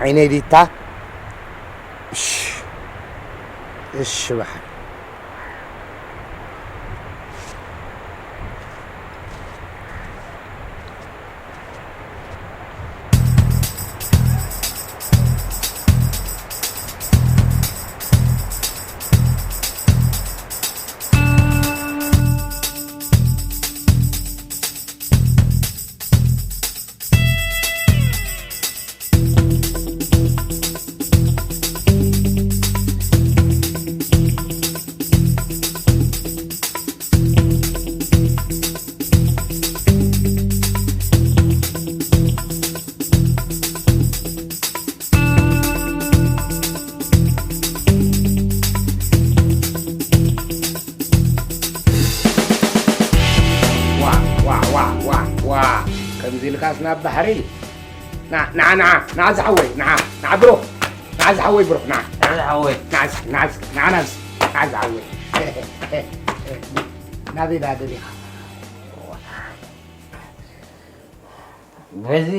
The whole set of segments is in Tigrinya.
ዓይነይ ዲታ? እሺ፣ እሺ፣ ባሕሪ። ዋ፣ ዋ፣ ዋ፣ ዋ፣ ዋ። ከምዚ ኢልካስ ናብ ባሕሪ? ና፣ ና፣ ና፣ ና ዝሓወይ፣ ና፣ ና ብሩኽ፣ ና ዝሓወይ ብሩኽ፣ ና። ና ዝሓወይ። ና፣ ና፣ ና፣ ና፣ ና ዝሓወይ። ናበይ ዳ ደሊኻ? በዚ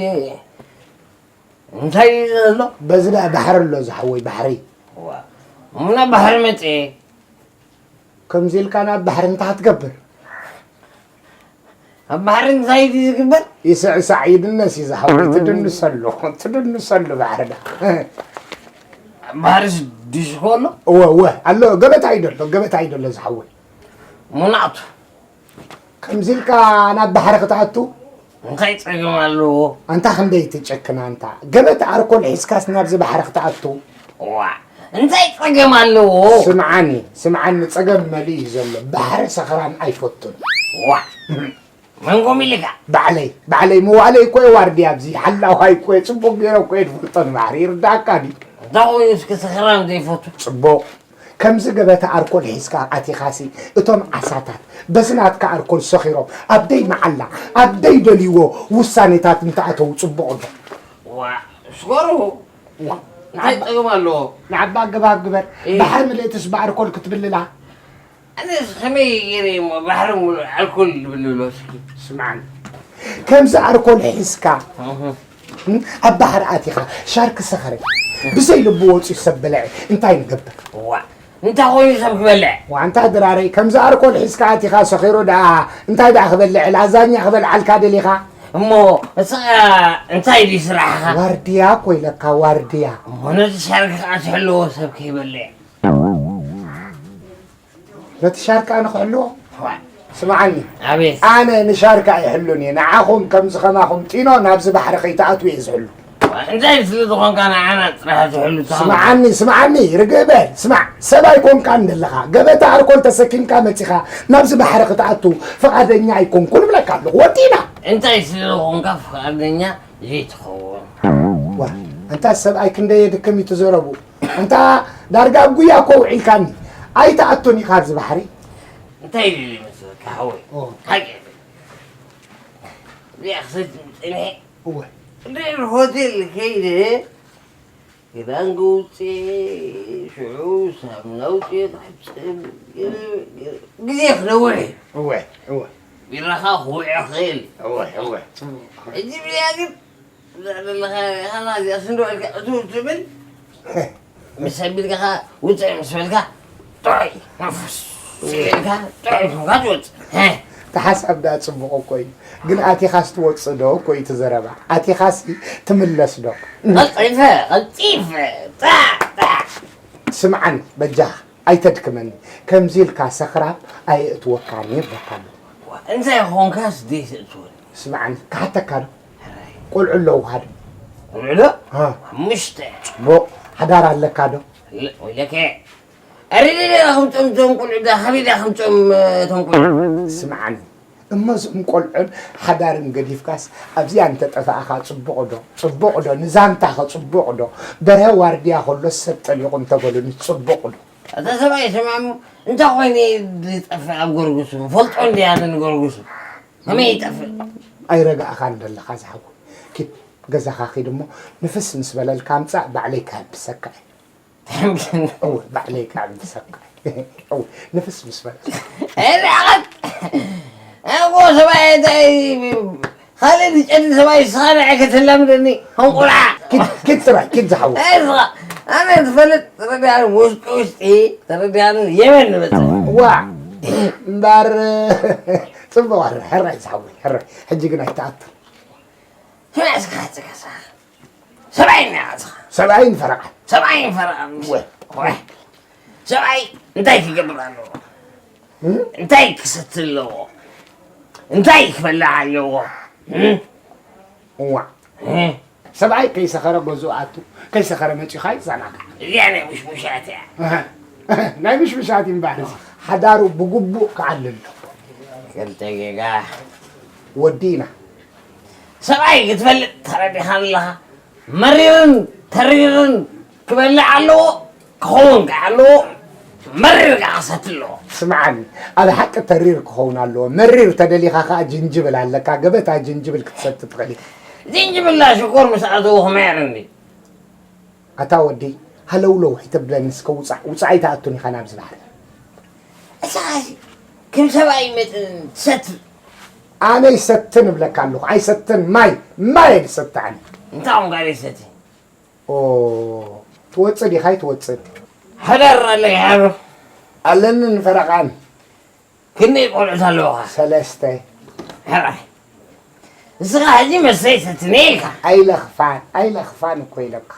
እንታይ እዩ ዘሎ? በዚ ዳ ባሕሪ ኣሎ ዝሓወይ፣ ባሕሪ። ዋ፣ እሞ ናብ ባሕሪ መጽእ። ከምዚ ኢልካ ናብ ባሕሪ እንታይ ክትገብር? ኣብ ባሕሪ እንታይ ድዩ ዝግበር? ይስዕሳዕ ይድነስ እዩ ዝሓወይ፣ ትድንሰሉ፣ ትድንሰሉ ባሕርና። ኣብ ባሕሪስ ዲስኮ ኣሎ? እወ፣ እወ፣ ኣሎ፣ ገበታ እዩ ደሎ፣ ገበታ እዩ ደሎ ዝሓወይ። ሙናቱ። ከምዚ ኢልካ ናብ ባሕሪ ክትኣቱ? እንታይ ጸገም ኣለዎ? ኣንታ ክንደይ ትጨክን ኣንታ። ገበታ ኣርኮል ሒዝካስ ናብዚ ባሕሪ ክትኣቱ? ዋ፣ እንታይ ጸገም ኣለዎ? ስምዓኒ፣ ስምዓኒ፣ ጸገም መሊኡ እዩ ዘሎ። ባሕሪ ሰኽራን ኣይፈቱን። ዋ፣ መን ኮም ኢልካ? ባዕለይ፣ ባዕለይ መዋእለይ እኮ እየ ዋርድያ ኣብዚ። ሓላዋይ እኮ እየ፣ ጽቡቕ ገይረ እኮ እየ ዝፈልጦ ንባሕሪ። ይርድኣካ ድዩ? እንታይ ኮይኑ እስኪ ሰኽራን ዘይፈቱ? ጽቡቕ። ከምዚ ገበታ ኣርኮል ሒዝካ ኣቲኻሲ፣ እቶም ዓሳታት በዚ ናትካ ኣርኮል ሰኺሮም ኣብ ደይ መዓላ፣ ኣብ ደይ ደልይዎ ውሳኔታት እንተኣተው ጽቡቕ ዶ? ዋ፣ ስገሩ። ዋ፣ እንታይ ጸገም ኣለዎ? ንዓባ ኣገባብ ግበር። እ። ባሕሪ ምልእትስ ብኣርኮል ክትብልላ? ኣነስ ከመይ ገይረ እሞ ባሕሪ ሙሉእ ኣልኮል ዝብልሎ እስኪ? ስምዓኒ። ከምዚ ኣርኮል ሒዝካ እህ። እም፣ ኣብ ባሕሪ ኣቲኻ ሻርክ ሰኸረ። ብዘይ ልቡ ወጺኡ ሰብ በልዐ። እንታይ ንገብር? ዋ፣ እንታይ ኮይኑ ሰብ ክበልዕ? ዋ፣ እንታይ ድራረይ፣ ከምዚ ኣርኮል ሒዝካ ኣቲኻ ሰኺሩ ደኣ እንታይ ደኣ ክበልዕ? ላዛኛ ክበልዓልካ ደሊኻ? እሞ ንስኻ እንታይ ድዩ ስራሕኻ? ዋርድያ እኮ ኢለካ፣ ዋርድያ። እሞ ነቲ ሻርክ ከኣ ትሕልዎ ሰብ ከይበልዕ። ነቲ ሻርክ ኣነ ክሕልዎ? ዋ። ስምዓኒ። ኣቤት። ኣነ ንሻርክ ኣይሕሉን እየ። ንዓኹም ከምዚ ከማኹም ጢኖ ናብዚ ባሕሪ ከይትኣትዉ እየ ዝሕሉ። ዋ፣ እንታይ ስለ ዝኾንካ ንዓና ጥራሕ ትሕሉ ትኸውን? ስምዓኒ፣ ስምዓኒ፣ ርግእ በል። ስማዕ፣ ሰብ ኣይኮንካን ዘለኻ። ገበታ ኣርኮል ተሰኪምካ መጺኻ ናብዚ ባሕሪ ክትኣቱ ፍቓደኛ ኣይኮንኩን እብለካ ኣለኹ። ወዲእና። እንታይ ስለ ዝኾንካ ፍቓደኛ ዘይትኸውን? ዋ፣ ኣንታ ሰብኣይ ክንደይ የድክም እዩ እቲ ዘረቡ። ኣንታ ዳርጋ ኣብ ጉያ እኮ ውዒልካኒ። ኣይትኣቱን ኢኻ ኣብዚ ባሕሪ። እንታይ ኢሉ ይመስለካ ሓወይ? ኦ። ሓቂ። እዚኣ ክሰቲ ምጸንሐ። እወ። እንድሕር ሆቴል ከይደ፣ ክዳን ገውፅኤ፣ ሽዑ ሳሙና ኣውፅኤ ክሕፀብ፣ ግዜ ክነውሕ እዩ። እወ፣ እወ። ቢራኻ ክውዕ ይኽእል እዩ። እወ፣ እወ። ሕጂ ብያ ግን እዛ ዘለኻ ኢኻ፣ እዚኣ ስንዶ ኢልካ እትው ትብል፣ ምስ ኣቢልካ ውፅእ ምስ በልካ፣ ጥዑይ፣ ንፉስ ኢልካ፣ ጥዑይ ኮንካ ትወፅእ። ሀ። እቲ ሓሳብ ደኣ ፅቡቕ እኮ እዩ፣ ግን ኣቲኻስ ትወፅእ ዶ እኮ እዩ እቲ ዘረባ። ኣቲኻስ ትምለስ ዶ? ቀልጢፈ፣ ቀልጢፈ፣ ጣዕ፣ ጣዕ። ስምዓኒ በጃኻ። ኣይተድክመኒ። ከምዚ ኢልካ ሰኽራም ኣየእትወካን እየ እብለካ ኣለኹ። እንታይ ኾንካስ ዘይትእትወኒ? ስምዓኒ፣ ክሓተካ ዶ? ሕራይ። ቆልዑ ኣለዉኻ ዶ? ቆልዑ ዶ? ሃ። ሓሙሽተ። ጽቡቕ። ሓዳር ኣለካ ዶ? ለ-፣ ወይለከ። ኣረ፣ ለ-፣ ለ-፣ ከምጾም እቶም ቆልዑ ዳ፣ ከመይ ዳ ከምጾም፣ እ፣ እቶም ቆልዑ? ስምዓኒ፣ እሞ እዞም ቆልዑን ሓዳርን ገዲፍካስ ኣብዚኣ እንተጠፋእኻ ጽቡቕ ዶ? ጽቡቕ ዶ? ንዛንታኸ ጽቡቕ ዶ? በርሀ ዋርድያ ከሎስ ሰብ ጠሊቑ እንተበሉኒ ጽቡቕ ዶ? ኣታ ሰብኣይ ስማዕ እሞ፣ እንታይ ኮይነ ዝጠፍእ ኣብ ገርግሱ? ፈልጦ እንድየ ኣነ ንገርግሱ። ከመይ ይጠፍእ? ኣይረጋእኻን ዘለኻ ዝሓወይ። ኪድ ገዛኻ ኪድ እሞ ንፍስ ምስ በለልካ ኣምጻእ፣ ባዕለይ ክሕብሰካ እየ። እወ፣ ባዕለይ ክሕብሰካ እየ። እወ፣ ንፍስ ምስ በለልካ። ኣይረኣኻን። ኣቦ ሰብኣይ እንታይ ኣነ ዝጨሊ ሰብኣይ ስኻ ንዓይ ከተላምደኒ፣ ከም ቆልዓ። ኪድ፣ ኪድ ጥራይ፣ ኪድ ዝሓወ። ኣይ ስኻ፣ ኣነ ትፈልጥ፣ ተረዲኣኒ፣ ውሽጢ ውሽጢ፣ ተረዲኣኒ፣ የመን ንበጽሕ። ዋዕ፣ እምበር፣ ጽቡቕ፣ ሕራይ ዝሓወ፣ ሕራይ። ሕጂ ግን ኣይትኣቱ። ስማዕ እስኻ፣ ጽጋ ስኻ። ሰብኣይ ኢና ስኻ። ሰብኣይን ፈረቓን። ሰብኣይን ፈረቓን። ወ-፣ ወ-፣ ሰብኣይ እንታይ ክገብር ኣለዎ? እም? እንታይ ክሰቲ ኣለዎ? እንታይ ክበልዕ ኣለዎ? እም? እዋ። እም? ሰብኣይ ከይሰኸረ ገዝኡ ኣቱ፣ ከይሰኸረ መጺኡ ኸኣ ይዘናጋዕ። እዚኣ ናይ ምሽሙሻት እያ። እህ፣ ናይ ምሽሙሻት እዩ እምበኣር። ሓዳሩ ብግቡእ ክዓሊ ኣለዎ። ክልተ ጌጋ። ወዲ ኢና። ሰብኣይ ክትፈልጥ ተረዲኻ ኣለኻ። መሪርን ተሪርን ክበልዕ ኣለዎ፣ ክኸውን ከኣ ኣለዎ፣ መሪር ከኣ ክሰቲ ኣለዎ። ስምዓኒ፣ ኣብ ሓቂ ተሪር ክኸውን ኣለዎ። መሪር ተደሊኻ ከኣ ጅንጅብል ኣለካ፣ ገበታ ጅንጅብል ክትሰቲ ትኽእል ኢኻ። ጅንጅብላ ሽኮር ምስ ኣተዎ ክመዕር እንዲ። ኣታ ወዲ፣ ሃለውለው ኣይተብለኒ እስከ ውጻእ፣ ውጻእ ኣይትኣቱን ኢኻ ናብዚ ባሕሪ። እሳ ኸዚ ከም ሰብኣይ መጠን ትሰቲ። ኣነ ይሰትን እብለካ ኣለኹ፣ ኣይሰትን ማይ፣ ማይ ኣይሰቲ ኣነ። እንታይ ኾንካ ዘይትሰቲ? ኦ፣ ትወጽእ ዲኻ ኣይትወጽእን? ሕደር ኣለካ ሓብሮ። ኣለኒ ንፈረቓን። ክንደይ ቆልዑት ኣለውኻ? ሰለስተ። ሕራይ። ንስኻ ሕጂ መስተ ኣይሰትን ኢልካ። ኣይለኽፋን፣ ኣይለኽፋን እኮ ኢለካ።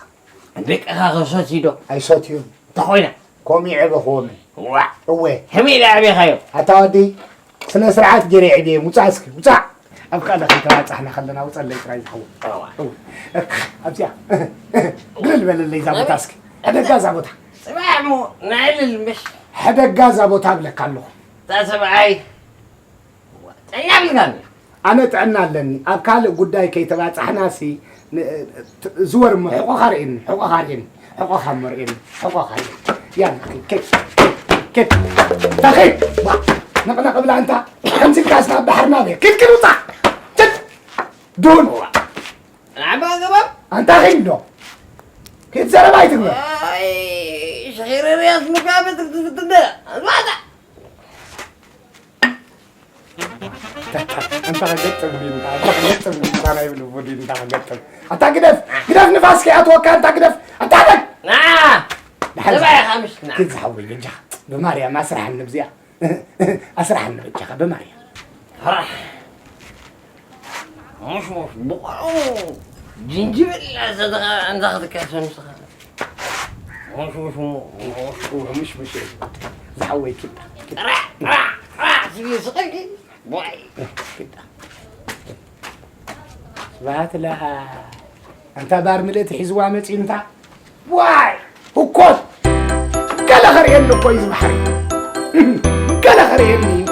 ደቅኻ ከ ሰትዩ ዶ? ኣይሰትዩን። እንታይ ኮይና? ኮሚዐ በኽዎምን። ዋዕ። እወ። ከመይ ኢለ ኣዕቢኻዮ? ኣታ ወዲ፣ ስነ ስርዓት ገይረ የዕብየ። ውጻእ እስኪ፣ ውጻእ። ኣብ ካልእ ከይተባጻሕና ከለና ውጸለይ ጥራይ ዝኸውን። እዋ። እወ። ኣብዚኣ። ግልል በለለይ እዛ ቦታ እስኪ። ሕደጋ እዛ ቦታ። ጽባሕ እሞ ነዕልል ምሽ። ሕደጋ እዛ ቦታ እብለካ ኣለኹ። እታ ሰብኣይ። ጥዕና የብልካን። ኣነ ጥዕና ኣለኒ። ኣብ ካልእ ጉዳይ ከይተባጻሕናሲ፣ ን-፣ ት-፣ ዝወር እሞ ሕቖኻ ርእየኒ፣ ሕቖኻ ርእየኒ፣ ሕቖኻ እሞ ርእየኒ፣ ሕቖኻ ርእየኒ። ያላ፣ ኬድ፣ ኬድ፣ ኬድ። ታኺድ፣ ባ፣ ነቕነቕ ብላ ኣንታ፣ ከምዚ ኢልካስ ናብ ባሕሪ ናበይ? ኪድ፣ ኪድ ውጻእ። ኪድ። ዱን። ናዕባ ገባብ። ኣንታ ኺድ ዶ? ኪድ ዘረባ ኣይትግበር። ኣይ፣ ሸኺረ ርያስ ምጋበት ክትፍትነ። ኣዝማዕታ። ኣንታ ክገጥም ድዩ? ኣንታ ክገጥም ድዩ? ኣንታ ናይ ልቡ ድዩ? ኣንታ ክገጥም። ኣንታ ግደፍ! ግደፍ ንፋስ ከይኣትወካ ኣንታ ግደፍ! ኣንታ ግደፍ! ና! ደሓን ሰብኣይ ዝሓ-፣ ኻምሽ ና። ኪድ ዝሓወይ በጃኻ። ብማርያም ኣስራሕኒ ብዚኣ። ኣስራሕኒ በጃኻ ብማርያም። ፍራሕ። ሙሽሙሽ ብቆልዑ ጅንጅብል እናሰተኻ ኣንታ ክትከሰ ንስኻ። ሙሽሙሽ እሞ፣ ሙሽሙሽ፣ ሙሽሙሽ። ዝሓወይ ኪዳ፣ ኪዳ። ጥራሕ፣ ጥራሕ፣ ጥራሕ ትብል ስቕ ኢልኪ። ቦይ። ኪዳ። ስብሃት ለኣ። ኣንታ ባር ምልእቲ ሒዝዋ መጺኡ እንታ። ዋይ! ህኮት! ገለ ኸርእየኒ እኮ እዩ እዚ ባሕሪ። ገለ ኸርእየኒ እዩ።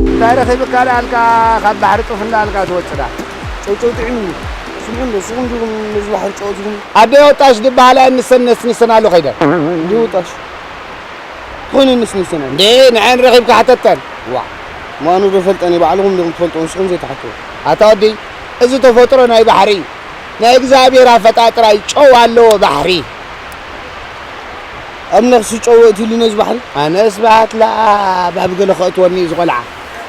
እንታይ ረኺብካ ደኣልካ ካብ ባሕሪ ጡፍ እንዳኣልካ ትወጽእ ደኣ? ጨውጨው ጥዒሙኒ። ስምዑ እንዶ፣ ንስኹም ዲኹም ነዚ ባሕሪ ጨው ኣእቲኹም? ኣደይ ወጣሽ ዝበሃላ እንሰን ነስንሰን ኣሎ ከይደን። እንዲህ ወጣሽ? ትኾይነንስ ንሰን ኣለ። እንዴ፣ ንዐን ረኺብካ ሕተተን። ዋ፣ ማኑ ዶ ፈልጠን እዩ፣ ባዕልኹም ዲኹም ትፈልጡ፣ ንስኹም ዘይትሓትዎ። ኣታ ወዲ፣ እዚ ተፈጥሮ ናይ ባሕሪ እዩ። ናይ እግዚኣብሔር ኣፈጣጥራ እዩ፣ ጨው ኣለዎ ባሕሪ። ኣብ ነፍሲ ጨው የእትሉ ነዚ ባሕሪ? ኣነ ስብሃት ለኣብ ኣብ ገለ ከእትወኒ እዩ ዝቖልዓ።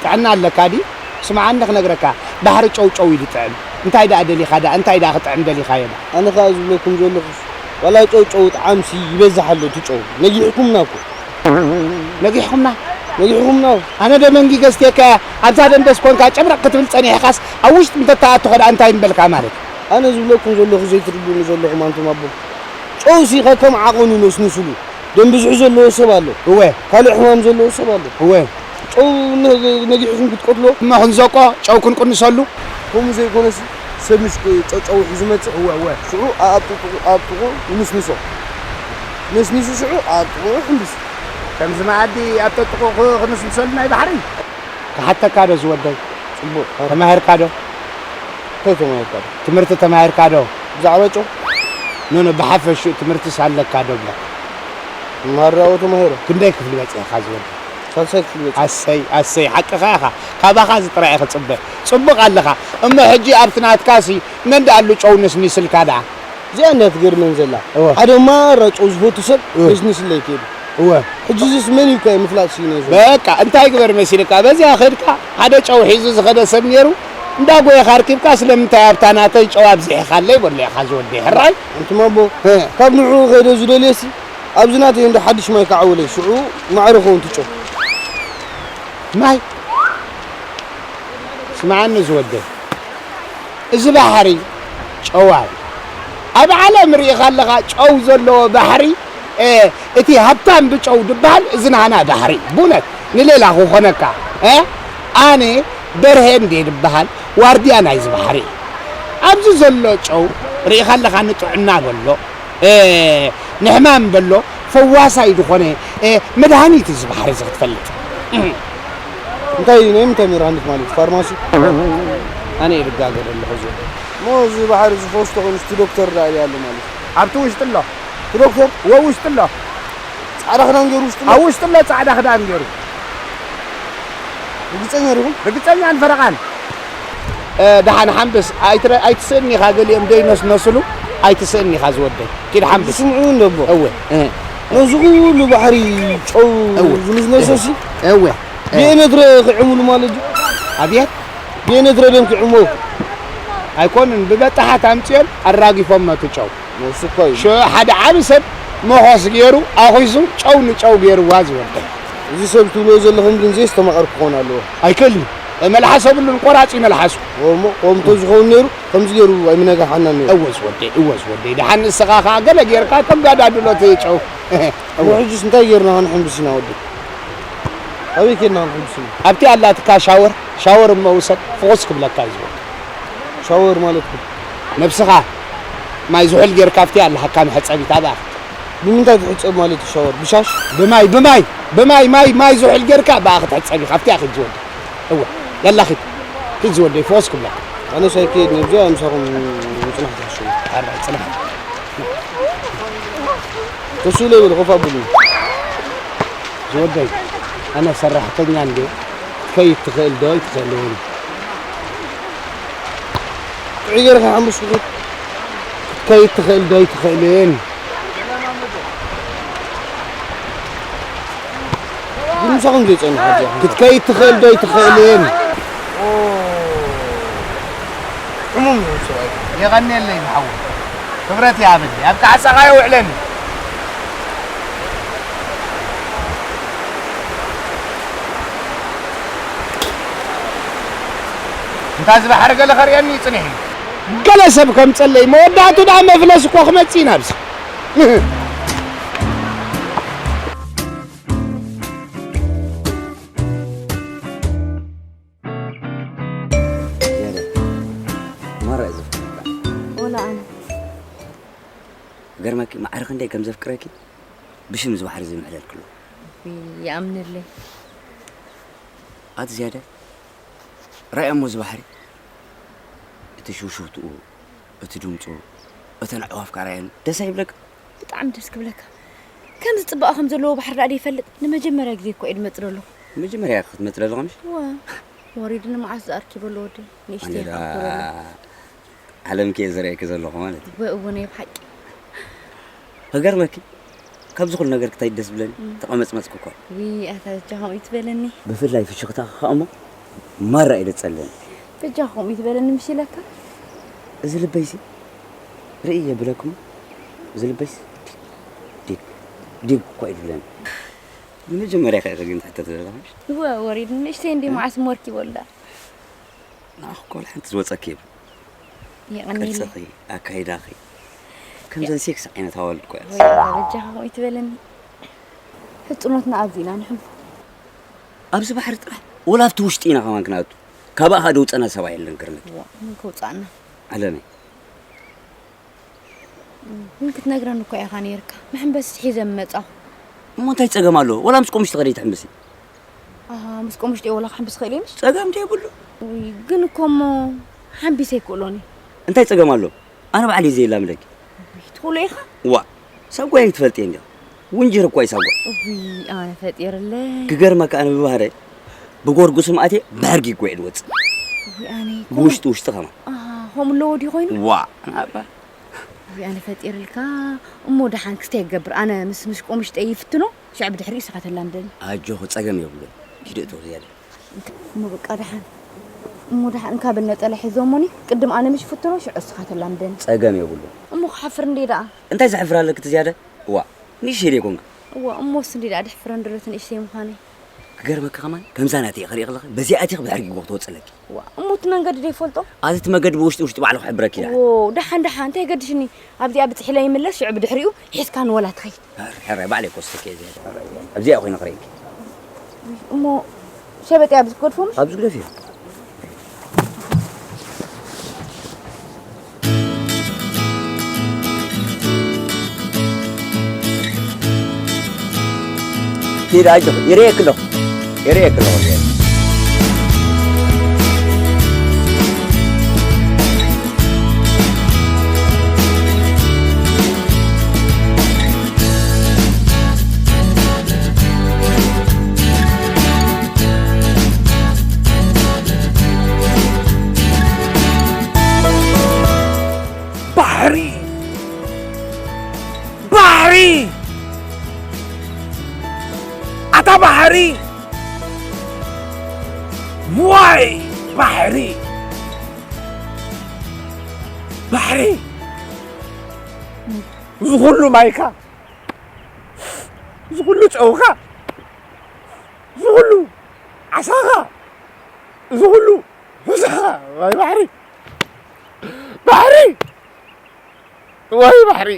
ጥዕና ኣለካ ድዩ? ስምዓኒ ክነግረካ፣ ባሕሪ ጨው ጨው እዩ ዝጥዕም። እንታይ ደኣ ደሊኻ ደኣ፣ እንታይ ደኣ ክጥዕም ደሊኻዮ ደኣ? ኣነ ኸኣ ዝብለኩም ዘለኹስ፣ ዋላ ጨው ጨው ጣዕምሲ ይበዝሕ ኣሎ እቲ ጨው። ነጊሕኩምና እኮ። ነጊሕኩምና? ነጊሕኹም ነው። ኣነ ዶ መንጊ ገዝቴካ እያ? ኣብዛ ደንበስ ኮንካ ጨምረቕ ክትብል ጸኒሕካስ ኣብ ውሽጢ እንተተኣትኾ ደኣ እንታይ ምበልካ ማለት እዩ? ኣነ ዝብለኩም ዘለኹ ዘይትርድኡኒ ዘለኹም ኣንቱም ኣቦ። ጨውሲ ከከም ዓቐኑ ነስንስሉ። ደም ብዝሒ ዘለዎ ሰብ ኣሎ። እወ። ካልእ ሕማም ዘለዎ ሰብ ኣሎ። እወ። ጨው ነ-፣ ነጊሕኹም ክትቀትሎ። እሞ ክንዘቆ ጨው ክንቅንሰሉ። ከምኡ ዘይኮነሲ ሰብ ምስ ጨ-፣ ጨው ሒዙ መጽእ። እወ፣ እወ። ሽዑ ኣጥጥቑ፣ ኣጥጥቑ ይንስንሶ። ነስኒሱ ሽዑ ኣጥጥቑ ይሕምብስ። ከምዚ መኣዲ ኣብ ጠጥቑ ክ-፣ ክንስንሰሉ ናይ ባሕሪ? ክሓተካ ዶ ዝወደይ? ጽቡቕ። ተማሂርካ ዶ? እንታይ ተማሂርካ ዶ? ትምህርቲ ተማሂርካ ዶ? ብዛዕባ ጨው? ኖ፣ ኖ፣ ብሓፈሽኡ ትምህርትስ ኣለካ ዶ ብለካ? መሃራዊ ተማሂረ። ክንደይ ክፍሊ በጺሕካ ዝወደይ? ሳልሳይ ክፍሊ በጺሐ። ኣሰይ፣ ኣሰይ፣ ሓቅኻ ኢኻ። ካባኻ እዚ ጥራይ እየ ክጽበ። ጽቡቕ ኣለኻ። እሞ ሕጂ ኣብቲ ናትካሲ መን ደኣ ኣሉ ጨው ነስኒስልካ ደኣ? እዚኣ እንድያ ትገርመን ዘላ። እወ። ሓደ ማራ ጨው ዝፈቱ ሰብ እወ። ነስኒስለይ ከይዱ። እወ። ሕጂ እዚስ መን እዩ እኳ ምፍላጥ ስኢነ ዘሎ። በቃ፣ እንታይ ግበር መሲልካ? በዚኣ ከድካ ሓደ ጨው ሒዙ ዝኸደ ሰብ ነይሩ፣ እንዳ ጎየኻ ኣርኪብካ፣ ስለምንታይ ኣብታ ናተይ ጨው ኣብዚሕኻለይ? በሎ ኢኻ ዝወደይ፣ ሕራይ? ኣንቱም ኣቦ፣ እ። ካብ ንዕኡ ከይደ ዝደልየሲ፣ ኣብዚ ናተይ እንዶ ሓድሽ ማይ ክዓውለይ፣ ሽዑ ማዕረ ኸውን ትጨው። ማይ? ስምዓኒ ዝወደይ፣ እዚ ባሕሪ ጨዋ እዩ። ኣብ ዓለም ርኢኻ ኣለኻ ጨው ዘለዎ ባሕሪ? እ፣ እቲ ሃብታም ብጨው ድበሃል እዚ ናህና ባሕሪ እዩ። ብእውነት ንሌላ ክኾነካ፣ እ፣ ኣነ በርሄ እንዴ ድበሃል ዋርድያ ናይዚ ባሕሪ እዩ። ኣብዚ ዘሎ ጨው ርኢኻ ኣለኻ ንጥዕና በሎ። እ፣ ንሕማም በሎ ፈዋሳይ ዝኾነ፣ እ፣ መድሃኒት እዩ እዚ ባሕሪ እዚ ክትፈልጥ። እንታይ እዩ? ናይ ምንታይ መድሃኒት ማለት? ፋርማሲ? ኣነ እየ ዝጋገ ዘለኹ እዚ። እሞ እዚ ባሕሪ ዝፈውስ ተኾይኑ፣ እስቲ ዶክተር ዳኣ ይበል ኣሎ ማለት እዩ። ኣብቲ ውሽጢ ኣሎ። እቲ ዶክተር? እወ፣ ውሽጢ ኣሎ። ጻዕዳ ክዳን ገይሩ ውሽጢ ኣሎ? ኣብ ውሽጢ ኣሎ፣ ጻዕዳ ክዳን ገይሩ። ርግጸኛ ዲኹም? ርግጸኛን ፈረቓን። እ፣ ደሓን ሓምብስ፣ ኣይትረ-፣ ኣይትስእኒ ኢኻ፣ ገሊኦም ደይነስነስሉ፣ ኣይትስእኒ ኢኻ ዝወደይ። ኪድ ሓምብስ። ዝስምዑ እንዶ ኣቦ። እወ፣ እ። ነዚ ኩሉ ባሕሪ ጨው እወ። ዝንስነሶሲ? እወ፣ እ። ብኤነትረ ክዕሙሉ ማለት እዩ? ኣብየት? ብኤነትረ ደም ክዕሞ? ኣይኮኑን፣ ብበጣሓት ኣምጺኦም ኣራጊፎም መቱ ጨው። እሱ እኮ እዩ። ሽዑ ሓደ ዓቢ ሰብ መኾስ ገይሩ ኣኹሱ ጨው ንጨው ገይርዋ ዝወደይ። እዚ ሰብ ትብሎ ዘለኹም ግን ዘየስተማቐር ክኾን ኣለዎ። ኣይክእልን። መልሓስ የብሉን፣ ቆራጽ እዩ መልሓሱ። እሞ፣ ከምኡ እንተዝኸውን ነይሩ፣ ከምዚ ገይሩ ኣይምነጋሓናን ነይሩ። እወ ዝወደይ፣ እወ ዝወደይ። ደሓን ንስኻ ኸኣ ገለ ጌርካ ተጋዳድሎ እቲ ጨው። እሞ ሕጅስ እንታይ ጌርና ክንሕምብስ ኢና ወደይ? ኣበይ ኬድና ክንሕምብስ ኢና? ኣብቲ ኣላትካ ሻወር፣ ሻወር እሞ ውሰድ፣ ፍኹስ ክብለካ እዩ ዝወደይ። ሻወር ማለት እኮ ነብስኻ ማይ ዝሑል ጌርካ ኣብቲ ኣለሃካ መሕጸቢት ኣብኣ። ብምንታይ ትሕጸብ ማለት እዩ ሻወር? ብሻሽ? ብማይ፣ ብማይ፣ ብማይ፣ ማይ፣ ማይ ዝሑል ጌርካ ብኣ ክትሕጸብ ኢኻ። ኣብቲ ኣኺድ ዝወደይ። እወ፣ ያላ ኺድ። ኺድ ዝወደይ፣ ፎስ ክብለካ። ኣነስ ኣይከይድን እየ፣ ብዛዕባ ምሳኹም ምጽናሕ ዝሕሸኒ። ኣራይ፣ ጽናሕ። ተስኡ ለይበሉ፣ ኮፍ ኣብሉኒ። ዝወደይ፣ ኣነ ሰራሕተኛ እንድየ። ክትከይድ ትኽእል ዶ ኣይትኽእልን? ጥዑይ ጌርካ ሓሙስ ክፉት ክትከይድ ትኽእል ዶ ኣይትኽእልን? ግን ምሳኹም ዘይጸንሕ ኣብዚ ኣኹም ክትከይድ ትኽእል ዶ ኣይትኽእልን? ኦ፣ ሕሙም እዩ ሰብኣይ። የቐንየለይ ዝሓወይ። ክብረት ይሃበለይ። ኣብ ካሕሳኻ የውዕለኒ። እንታ እዚ ባሕሪ ገለ ከርእየኒ እዩ ጽኒሕ እዩ። ገለ ሰብ ከምጸለይ መወዳእቱ ደኣ መፍለስ እኮ ክመጽእ ኢና ኣብዚ። ዝያዳ ማራ እዩ ዘፍቅረካ። ወላ ኣነ። ገርመኪ፣ ማዕረ ክንደይ ከም ዘፍቅረኪ ብሽም እዚ ባሕሪ እዚ ይምዕለልክሎ። ይኣምነለይ። ኣቲ ዝያዳ፣ ራእያ እሞ እዚ ባሕሪ፣ እቲ ሽውሽውትኡ፣ እቲ ድምፁ፣ እተን ኣዕዋፍ ካራየን ደስ ኣይብለካ? ብጣዕሚ ደስ ክብለካ። ከምዚ ጽባቐ ከም ዘለዎ ባሕሪ ደኣ ደይፈልጥ፣ ንመጀመርያ ግዜ እኮ እየ ድመጽእ ደለኹ። መጀመርያ ክትመጽእ ደለኹ ምሽ? እወ። ወሪድኒ መዓስ ዝኣርኪ በሎ ወደይ። ንእሽተይ ኣነ ደኣ ይሓብኩ ደሎ። ዓለም ከ ዘርእየኪ ዘለኹ ማለት እዩ። እወ፣ እወ፣ ናይ ብሓቂ። ክገርመኪ፣ ካብዚ ኩሉ ነገርኪ እንታይ ደስ ብለኒ? እም። ተቐመጽመጽኩ እኮ። ውይ፣ ኣታ በጃ ከምኡ ይትበለኒ። ብፍላይ ፍሽኽታኺ ከኣ እሞ ማራ እዩ ደጸለኒ። በጃ ከምኡ ይትበለኒ ምሽ ኢለካ። እዚ ልበይሲ ርእይ የብለኩም። እዚ ልበይሲ ዲግ፣ ዲግ፣ ዲግ እኮ እዩ ዝብለኒ። ንመጀመርያ ከ ግን ትሕተት ዘለኻ ምሽ? እወ፣ ወሪድ ንእሽተይ እንዲ መዓስ እሞ ኣርኪበሉ ደኣ። ንዓኺ እኮ ወላ ሓንቲ ዝወጸኪ የብሉ። የቐንየለይ። ቅርጽኺ፣ ኣካይዳኺ፣ ከምዘን ሴክስ ዓይነት ኣዋልድ እኮ እያ። ወይ ኣታ በጃኻ ከምኡ ኣይትበለኒ። ሕጽኖትና ኣብዚ ኢና ንሕልፎ። ኣብዚ ባሕሪ ጥራሕ ወላ ኣብቲ ውሽጢ ኢና ከማን ክንኣቱ። ካባኣ ከኣ ደውጸና ሰብኣይ የለን ክርነት። ዋ፣ መን ከውጽኣና? ዓለመይ። ግን ክትነግረኒ እኮ ኢኻ ነይርካ። መሐንበሲ ሒዘ ምመጻኹ። እሞ እንታይ ጸገም ኣለዎ? ወላ ምስ ቆሙሽ ትኸዲ ትሕምብሲ? ኣሃ፣ ምስ ቆሙሽ ድየ ወላ ክሕምብስ ክእል እየ ምሽ? ጸገም እንታይ የብሉ። ውይ፣ ግን እኮ እሞ ሓምቢሰ ኣይክእሎን እየ። እንታይ ጸገም ኣለዎ? ኣነ ባዕለይ እየ ዘየላምደኪ። ውይ፣ ትኽእሎ ኢኻ? ዋእ፣ ሳጓ ኣይትፈልጥዮ እንድያ። ውንጅር እኮ እዩ ሳጓ። ውይ፣ ኣነ ፈጢርለይ። ክገርመካ ኣነ ብባህረ ብጎርጉስም ኣትየ ብሕርጊ እኮ እየ ዝወጽእ። ውይ፣ ኣነ ከምኡ ብውሽጢ ውሽጢ ከማን። ኣሃ፣ ከምኡ ኣለዎ ድዩ ኮይኑ? ዋእ፣ ናባ። ውይ፣ ኣነ ፈጢርልካ። እሞ ደሓን ክስታይ ይገብር። ኣነ ምስ፣ ምስ ቆሙሽጠይ ይፍትኖ፣ ሽዕ ብድሕሪኡ ንስኻ ተላምደኒ። ኣጆኺ፣ ጸገም የብሉን። ኪዲ እቶ ዝያዳ። እሞ በቃ ደሓን። እሞ ደሓን፣ እንካ በል ነጸላ ሒዞሞኒ፣ ቅድም ኣነ ምሽ ፍትኖ፣ ሽዑ እስኻ ተላምደኒ። ጸገም የብሉን። እሞ ክሓፍር እንዴ ደኣ? እንታይ ዘሕፍር ኣለኪ እቲ ዝያዳ? ዋ፣ ንእሽተይ ደይ ኮንኪ? እዋ፣ እሞስ እንዴ ደኣ ድሕፍረ እንድሮ እቲ ንእሽተይ ምዃነይ? ክገርመኪ ከማን፣ ከምዛ ናተይ ክርኢ ከለኺ፣ በዚኣ ኣቲኺ ብሕርጊ እኮ ክትወጽእ ኣለኪ። ዋ፣ እሞ እቲ መንገዲ ደይ ፈልጦ? ኣቲ እቲ መገዲ ብውሽጢ ውሽጢ ባዕሉ ክሕብረኪ ደኣ። ዎ፣ ደሓን ደሓን፣ እንታይ ገድሽኒ? ኣብዚኣ ብጽሒለ ይምለስ፣ ሽዑ ብድሕሪኡ ሒዝካ ንወላ ትኸይድ። ሕረ፣ ባዕለይ ኮስተኪ እየ ዝብል። ኣብዚኣ ኮይነ ክርእየኪ። እሞ ሸበጥ ኣብዚ ክገድፎ ምሽ? ኣብዚ ግደፍዮ። ኪድ ኣጆኺ፣ ይርእየኪ ኣለኹ። ይርእየኪ ኣለኹ። ባሕሪ! ባሕሪ! ኣታ ባሕሪ! ዋይ ባሕሪ! ባሕሪ! እዚ ኩሉ ማይካ፣ እዚ ኩሉ ጨውካ፣ እዚ ኩሉ ዓሳኻ፣ እዚ ኩሉ ሑዛኻ፣ ዋይ ባሕሪ! ባሕሪ! ዋይ ባሕሪ!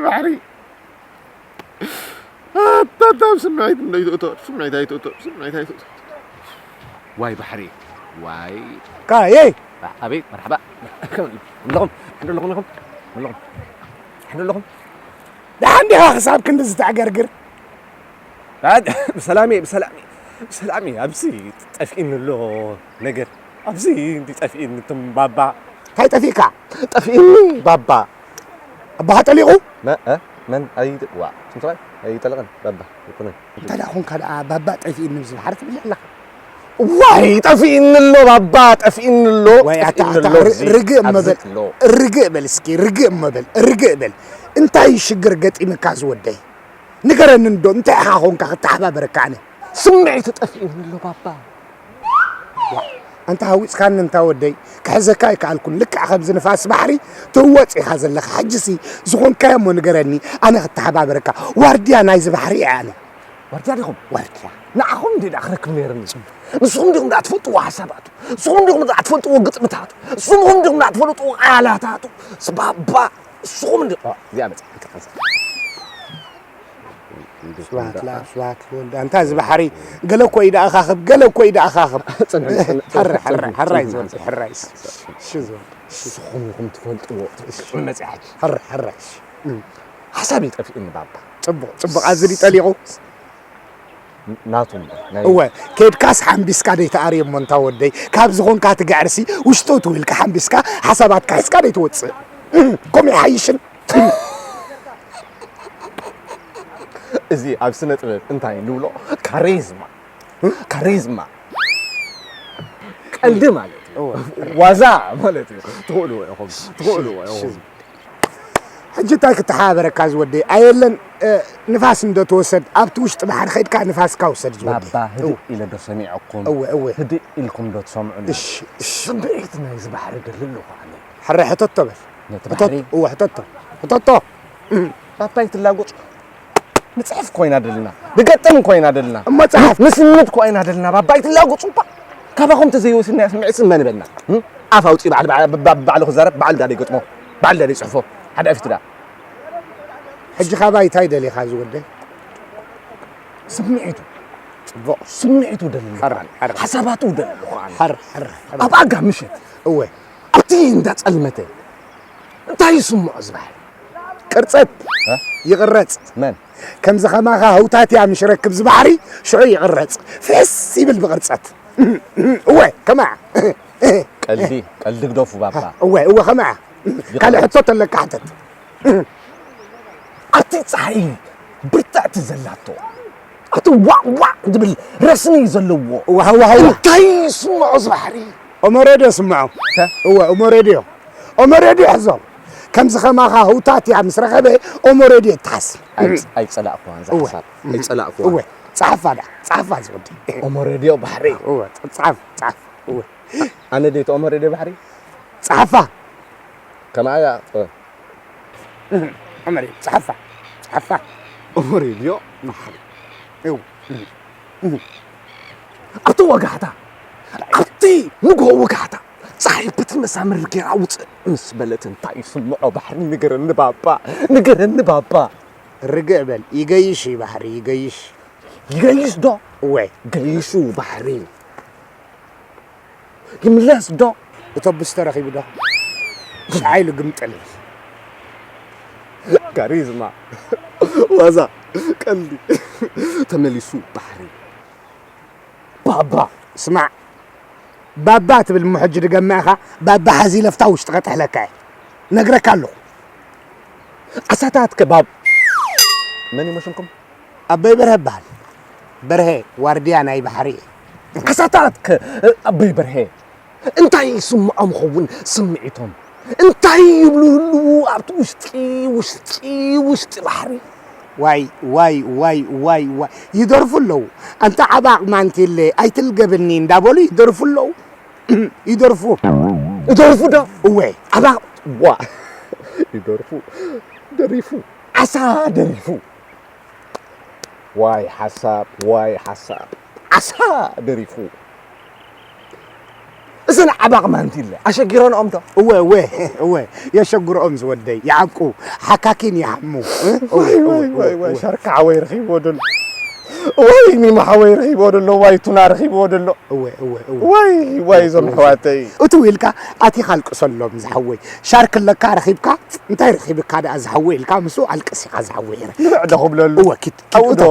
ባሕሪ! ኣታ፣ ኣታ፣ ስምዒት እንዳይትእቶ፣ ስምዒት ኣይትእቶ፣ ስምዒት ኣይትእቶ። ዋይ ባሕሪ፣ ዋይ። ካየ! ኣቤት፣ መርሓባ። ኣለኹም፣ ሕንዶ ኣለኹም ኢኹም? ኣለኹም። ሕንዶ ኣለኹም? ደሓን ዲኻ ክሳብ ክንዲ ዝተዕገርግር? ዳድ፣ ብሰላም እየ፣ ብሰላም እየ፣ ብሰላም እየ። ኣብዚ ጠፊእኒ ኣሎ ነገር። ኣብዚ እንዲ ጠፊእኒ እቶም ባባ። እንታይ ጠፊእካ? ጠፊእኒ ባባ። ኣባኻ ጠሊቑ? መ-፣ እ? መን? ኣይጥ-፣ ዋ፣ ስም ሰብኣይ? ኣይጠለቐን፣ ባባ፣ ኣይኮነን። እንታይ ደኣ ኾንካ ደኣ ባባ ጠፊእኒ ምስ በሓር ትብል ኣለኻ? ዋይ፣ ጠፊእኒ ኣሎ ባባ፣ ጠፊእኒ ኣሎ፣ ወይ ኣታ፣ ጠፊእኒ ኣታ፣ ኣሎ፣ ር-፣ እዚ፣ ርግእ እሞ ኣብዚ በል። ኣሎ። ርግእ በል እስኪ፣ ርግእ እሞ በል፣ ርግእ በል። እንታይ ሽግር ገጢምካ ዝወደይ? ንገረኒ እንዶ፣ እንታይ ኢኻ ኾንካ ክተሓባበረካ ኣነ? ስምዒት ጠፊኡኒ ኣሎ ባባ። ዋ፣ ኣንታ ሃዊጽካኒ እንታ ወደይ፣ ክሕዘካ ኣይከኣልኩን። ልክዕ ከምዚ ንፋስ ባሕሪ ትህወጽ ኢኻ ዘለኻ። ሕጂሲ ዝኾንካዮ እሞ ንገረኒ፣ ኣነ ክተሓባበረካ። ዋርድያ ናይዚ ባሕሪ እየ ኣነ። ዋርድያ ዲኹም? ዋርድያ። ንዓኹም እንዲ ደኣ ክረክብ ነይርኒ። ንስኹም ዲኹም ደኣ ትፈልጥዎ ሓሳባቱ። ንስኹም ዲኹም ደኣ ትፈልጥዎ ግጥምታቱ። ንስኹም ዲኹም ደኣ ትፈልጥዎ ቃላታቱ። ባባ፣ ንስኹም እንዲ-፣ ኦ፣ እዚኣ መጽሓፍ። ስብሐት ለኣብ፣ ስብሐት ለወልድ። ኣንታ እዚ ባሕሪ፣ ገለ እኮ እዩ ደኣኻኽብ፣ ገለ እኮ እዩ ደኣኻኽብ። ጽንሕ፣ ጽንሕ፣ ሕረ፣ ጽንሕ፣ ሕረ፣ ጽንሕ፣ ሕራይ ጽንሕ፣ ዝወልድ፣ ጽንሕ። ሕራይ። እሺ ዝወልድ፣ እሺ። ንስኹም ኢኹም ትፈልጥዎ፣ እሺ። መጽሓፍ። ሕረ፣ ሕራይ፣ እሺ። እም። ሓሳብ ይጠፍእኒ ባባ። ጽቡቕ፣ ጽቡቕ። ኣዚ ድዩ ጠሊቑ? ናቱ እምበር፣ ናይ እወ፣ ኬድካስ ሓምቢስካ ደይትኣርዮ እሞ እንታ ወደይ። ካብ ዝኾንካ ትግዕርሲ፣ ውሽጡ ትው ኢልካ ሓምቢስካ፣ ሓሳባትካ ሒዝካ ደይትወጽእ። እም፣ ከምኡ ይሓይሽን። እዚ ኣብ ስነ ጥበብ እንታይ ንብሎ? ካሪዝማ። ካሪዝማ። ቀልዲ ማለት እዩ። እወ። ዋዛ ማለት እዩ። ትኽእልዎ ኢኹም። ትኽእልዎ ኢኹም። ሕጂ እንታይ ክተሓባበረካ ዝወደይ? ኣየለን፣ እ፣ ንፋስ እንዶ ተወሰድ፣ ኣብቲ ውሽጢ ባሕሪ ኸይድካ ንፋስካ ውሰድ ዝወደይ። ባባ፣ ህድእ እወ። ኢለ ዶ ሰሚዐኩም? እወ፣ እወ። ህድእ ኢልኩም ዶ ትሰምዑኒ? እሺ፣ እሺ። ስምዒት ናይዚ ባሕሪ ደሊ ኣለኹ ኣነ። ሕራይ ሕተቶ በል። ነቲ ሕተቶ፣ ባሕሪ? እወ፣ ሕተቶ። ሕተቶ። እም። ባባ ይትላጎጽ። ንጽሕፍ ኮይና ደልና፣ ንገጥም ኮይና ደልና፣ እሞ ጸሓፍ። ንስንድ ኮይና ደልና። ባባ ኣይትላገጹ እባ። ካባኹም ተዘይወሲድና ስምዒት መን በልና? እም? ኣፍ ኣውጺኡ ባዕሉ፣ ባዕሉ፣ ባዕሉ፣ ባዕሉ ክዛረብ፣ ባዕሉ ዳደ ይገጥሞ፣ ባዕሉ ዳደ ይጽሕፎ። ሓደ ኣፊቱ ዳ። ሕጂ ካባይ እንታይ ደሊኻ ዝወደይ? ስምዒቱ። ጽቡቕ። ስምዒቱ ደልና። ሓራን፣ ሓራን። ሓሳባቱ ደለኹ ኣነ። ሓር፣ ሓር፣ ሓር። ኣብ ኣጋ ምሸት። እወ። ኣብቲ እንዳጸልመተ እንታይ ይስምዖ ዝባህል? ቅርጸት እ? ይቕረጽ። መን? ከምዚ ኸማኻ ህውታት እያ ምሽ ረክብ ዝባሕሪ ሽዑ ይቕረጽ። ፍስ ይብል ብቕርጸት። እወ፣ ከማ። ቀልዲ፣ ቀልዲ ግደፉ ባባ። እወ፣ እወ፣ ከማ። ይቕረጽ። ካልእ ሕቶ ተለካ ሕተት። ኣብቲ ጸሓይ ብርትዕቲ ዘላቶ፣ ኣብቲ ዋዕ ዋዕ ዝብል ረስኒ ዘለዎ። ዋው፣ ዋው፣ ዋው። እንታይ ይስምዖ ዝባሕሪ? ኦሞ ሬድዮ ስምዖ። ተ? እወ፣ ኦሞ ሬድዮ። ኦሞ ሬድዮ ሕዞ። ከምዚ ኸማኻ ህውታት እያ ምስ ረኸበ ኦሞ ሬድዮ ይተሓስ። ኣይጽ-፣ ኣይጸላእኩዋን እዛ እወ። ሓሳብ። ኣይጸላእኩዋን። እወ፣ ጸሓፋ ዳ፣ ጸሓፋ ዝወዲ። ኦሞ ሬድዮ ባሕሪ። እወ፣ ጸ-፣ ጸሓፍ፣ ጸሓፍ። እወ። ኣነ ድየ እቲ ኦሞ ሬድዮ ባሕሪ? ጸሓፋ። ከማያ፣ እወ። ኦሞ ሬድዮ፣ ጸሓፋ፣ ጸሓፋ። ኦሞ ሬድዮ ባሕሪ። እወ። ኣብቲ ወጋሕታ፣ ኣብቲ ንግሆ ወጋሕታ፣ ጸሓይ በቲ መሳምር ጌራ ውጽእ ምስ በለት እንታይ ይስምዖ ባሕሪ ንገረኒ ባባ፣ ንገረኒ ባባ። ርግእ በል፣ ይገይሽ እዩ ባሕሪ፣ ይገይሽ። ይገይሽ ዶ? እወ። ገይሹ ባሕሪ። ይምለስ ዶ? እቶብስ ተረኺቡ ዶ? ሽዓ ኢሉ ግምጥል። ካሪዝማ። ዋዛ። ቀልዲ። ተመሊሱ ባሕሪ። ባባ። ስማዕ። ባባ ትብል እሞ ሕጂ ድገማ ኢኻ። ባባ ሓዚ ለፍታ ውሽጢ ከጥሕለካ እየ። ነግረካ ኣለኹ። ኣሳታት ከባብ። መን ይመስልኩም? ኣበይ በርሀ እበሃል። በርሀ ዋርድያ ናይ ባሕሪ እየ። ኣሳታት ከ-፣ ኣበይ በርሀ። እንታይ ይስምዖም ኸውን ስምዒቶም? እንታይ ይብሉ ህልዉ ኣብቲ ውሽጢ፣ ውሽጢ፣ ውሽጢ ባሕሪ? ዋይ፣ ዋይ፣ ዋይ፣ ዋይ፣ ዋይ። ይደርፉ ኣለዉ። ኣንታ ዓባቕ ማንቲለ ኣይትልገብኒ እንዳበሉ ይደርፉ ኣለዉ። ይደርፉ። ይደርፉ ዶ? እወ። ዓባቕ ዋ። ይደርፉ። ደሪፉ። ዓሳ ደሪፉ። ዋይ ሓሳብ፣ ዋይ ሓሳብ። ዓሳ ደሪፉ። እዘን ዓባቕ ማንቲለ ኣሸጊረንኦም ዶ? እወ፣ እወ፣ እወ። የሸግርኦም ዝወደይ። ይዓብቁ። ሓካኪን ይሃሙ። እ? እወ፣ ዋይ፣ እወ፣ ዋይ፣ እወ፣ ዋይ፣ ዋይ። እወ። ሻርካ ሓወይ ረኺብዎ ደሎ። ዋይ ኒማ ሓወይ ረኺብዎ ደሎ። ዋይ ቱና ረኺብዎ ደሎ። እወ፣ እወ፣ እወ። ዋይ፣ ዋይ፣ እዞም እወ። ኣሕዋተይ። እትው ኢልካ ኣቲኻ ኣልቅሰሎም ዝሓወይ። ሻርክ ኣለካ ረኺብካ፣ እንታይ ረኺብካ ደኣ ዝሓወይ ኢልካ ምስኡ ኣልቅስ ኢኻ ዝሓወይ። ንብዕ ዶ ክብለሉ? እወ፣ ኪድ፣ ኪድ፣ ኣብኡ እቶ። ዶ?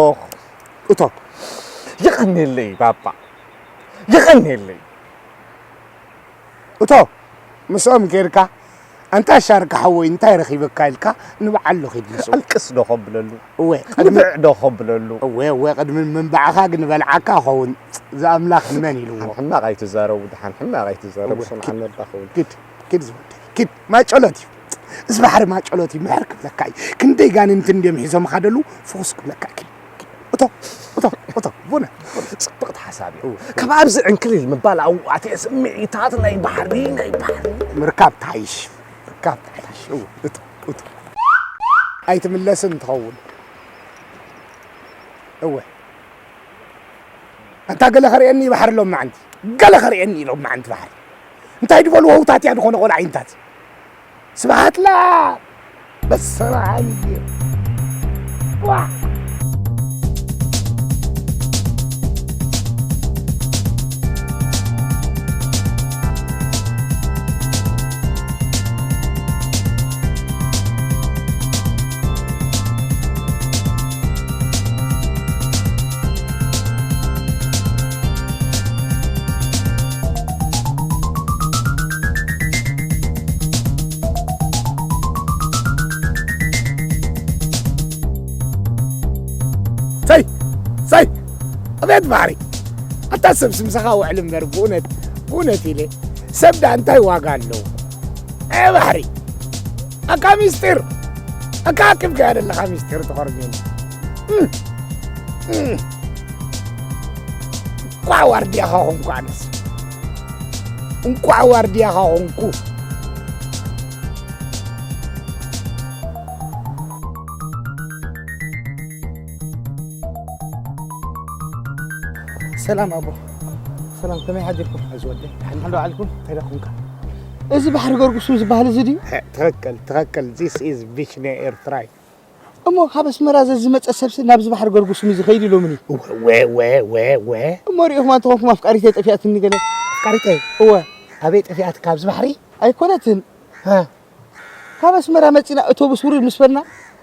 እቶ። የቐንየለይ ባባ። የቐንየለይ። እቶ፣ ምስኦም ኬድካ፣ ኣንታ ሻርክ ሓወይ እንታይ ረኺብካ ኢልካ ንብዓሉ ኺድ ምስኡ። ኣልቅስ ዶ ከብለሉ? እወ፣ ቅድሚ ንብዕ ዶ ከብለሉ? እወ፣ እወ፣ ቅድሚ ምንባዕኻ ግን በልዓካ ኸውን። ዝኣምላኽ ንመን ኢልዎ? ሕማቕ ኣይትዛረቡ፣ ደሓን ሕማቕ ኣይትዛረቡ፣ እወ፣ ስምዓ ኪድ፣ ነባ ኸውን። ኪድ፣ ኪድ ዝወደይ፣ ኪድ። ማጨሎት እዩ። እዚ ባሕሪ ማጨሎት እዩ፣ ምሕር ክብለካ እዩ። ክንደይ ጋንንቲ እንድዮም ሒዞም ኻደሉ፣ ፍኹስ ክብለካ ኪድ። እቶ፣ እቶ፣ እቶ፣ ቡነ። ጽብቕቲ ሓሳብ እዩ። እው። ካብ ኣብዚ ዕንክሊል ምባል ኣብኡ ኣትየ ስምዒታት ናይ ባሕሪ፣ ናይ ባሕሪ። ምርካብ ትሓይሽ፣ ምርካብ ትሓይሽ። እው፣ እቶ፣ እቶ። ኣይትምለስን ትኸውን። እወ። ኣንታ ገለ ኸርእየኒ ባሕሪ ሎማዓንቲ። ገለ ኸርእየኒ ሎማዓንቲ ባሕሪ። እንታይ ድበሉ ወውታት እያ ዝኾነ ቆልዓ ኢንታት። ስብሓት ላ በሰማይ ዋ። ሰይ! ሰይ! ኣቤት ባሕሪ! ኣታ ሰብስ ምሳኻ ውዕል እምበር፣ ብእውነት፣ ብእውነት ኢለ፣ ሰብ ደኣ እንታይ ዋጋ ኣለዎ? ኣየ ባሕሪ! ኣካ ሚስጢር! ኣካ ኣኪብካያ ዘለኻ ሚስጢር ተኾርሜኒ። እም! እም! እንቋዕ ዋርድያኻ ኾንኩ ኣነስ። እንቋዕ ዋርድያኻ ኾንኩ። ሰላም ኣቦ። ሰላም፣ ከመይ ሓዲርኩም? እዚ ወደይ፣ ደሓን ሓንዶ ዓልኩም? እንታይ ደኹምካ? እዚ ባሕሪ ገርጉሱ ዝበሃል እዚ ድዩ? ትኽክል፣ ትኽክል። This is ቪሽነ ኤርትራይ። እሞ ካብ ኣስመራ ዘዝመጸ ሰብሲ ናብዚ ባሕሪ ገርጉሱም እዩ ዝኸይድ ኢሎምኒ። ወ-፣ ወ-፣ ወ-፣ ወ-፣ ወ-። እሞ ሪኢኹም ኣንተኾንኩም ኣፍቃሪተይ ጠፊኣትኒ ገለ። ኣፍቃሪተይ? እወ። ኣበይ ጠፊኣትካ? ኣብዚ ባሕሪ? ኣይኮነትን። ሃ? ካብ ኣስመራ መጺና ኣውቶቡስ ውርድ ምስ በልና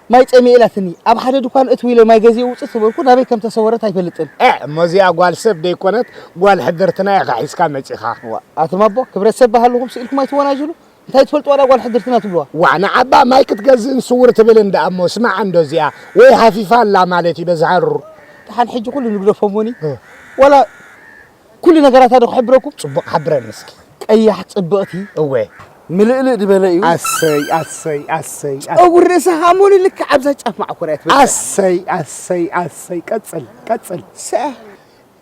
ማይ ጸሚኤ ኢላትኒ። ኣብ ሓደ ድኳን እትው ኢለ ማይ ገዚኤ ውጽእ ዝበልኩ ናበይ ከም ተሰወረት ኣይፈልጥን። እ፣ እሞ እዚኣ ጓል ሰብ ደይኮነት ጓል ሕድርትና ኢኻ ሒዝካ መጺኻ። ዋ፣ ኣቱም ኣቦ ክብረት ሰብ በሃልኹም ስኢልኩም ኣይትወናጅሉ። እንታይ ትፈልጡ ዋላ ጓል ሕድርትና ትብልዋ? ዋ፣ ንዓባ ማይ ክትገዝእን ስውር ትብልን ደኣ እሞ ስማዕ እንዶ እዚኣ ወይ ሃፊፋ ኣላ ማለት እዩ በዚ ሃሩር። ደሓን ሕጂ ኩሉ ንግደፎ እሞኒ። እ። ዋላ ኩሉ ነገራታ ዶ ክሕብረኩም? ጽቡቕ ሓብረኒ እስኪ። ቀያሕ ጽብቕቲ። እወ። ምልእልእ ዝበለ እዩ። ኣሰይ፣ ኣሰይ፣ ኣሰይ፣ ኣሰይ። ጸጉሪ ርእሳ ሃሞኒ ልክዕ ኣብዛ ጫፍ ማዕኮርያ ትበጽሕ። ኣሰይ፣ ኣሰይ፣ ኣሰይ። ቀጽል፣ ቀጽል። ሰ-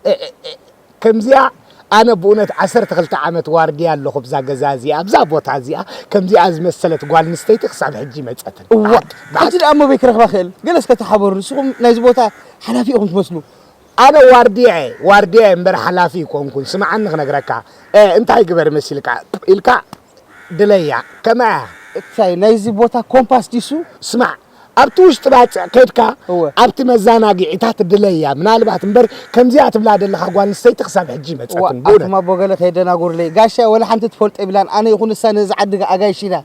እ፣ እ፣ እ፣ ከምዚኣ ኣነ ብእውነት ዓሰርተ ክልተ ዓመት ዋርድያ ኣለኹ ኣብዛ ገዛ እዚኣ፣ ኣብዛ ቦታ እዚኣ፣ ከምዚኣ ዝመሰለት ጓል ኣንስተይቲ ክሳብ ሕጂ መጸትን። እዋ፣ ብሓቂ፣ ብሓቂ። ሕጂ ደኣ እሞ በይ ክረኽባ ክእል? ገለ እስከ ተሓበሩ። ንስኹም ናይዚ ቦታ ሓላፊ ኢኹም ትመስሉ። ኣነ ዋርድያ እየ፣ ዋርድያ እየ እምበር ሓላፊ ኣይኮንኩን። ስምዓኒ ክነግረካ። እ፣ እንታይ ግበር መሲልካ ኢልካ ድለያ። ከመኣ እያ? እታይ ናይዚ ቦታ ኮምፓስ ዲሱ? ስማዕ፣ ኣብቲ ውሽጢ ባጽዕ ከድካ እወ። ኣብቲ መዘናግዒታት ድለያ። ምናልባት እምበር ከምዚኣ ትብላ ዘለኻ ጓል ኣንስተይቲ ክሳብ ሕጂ እዋ፣ ይመጸትን። ብእውነት። ኣቱም ኣቦ ገለ ከየደናጉርለይ። ጋሻ ወላ ሓንቲ ትፈልጦ የብላን። ኣነ ይኹን ንሳ ነዚ ዓዲ ኣጋይሽ ኢና።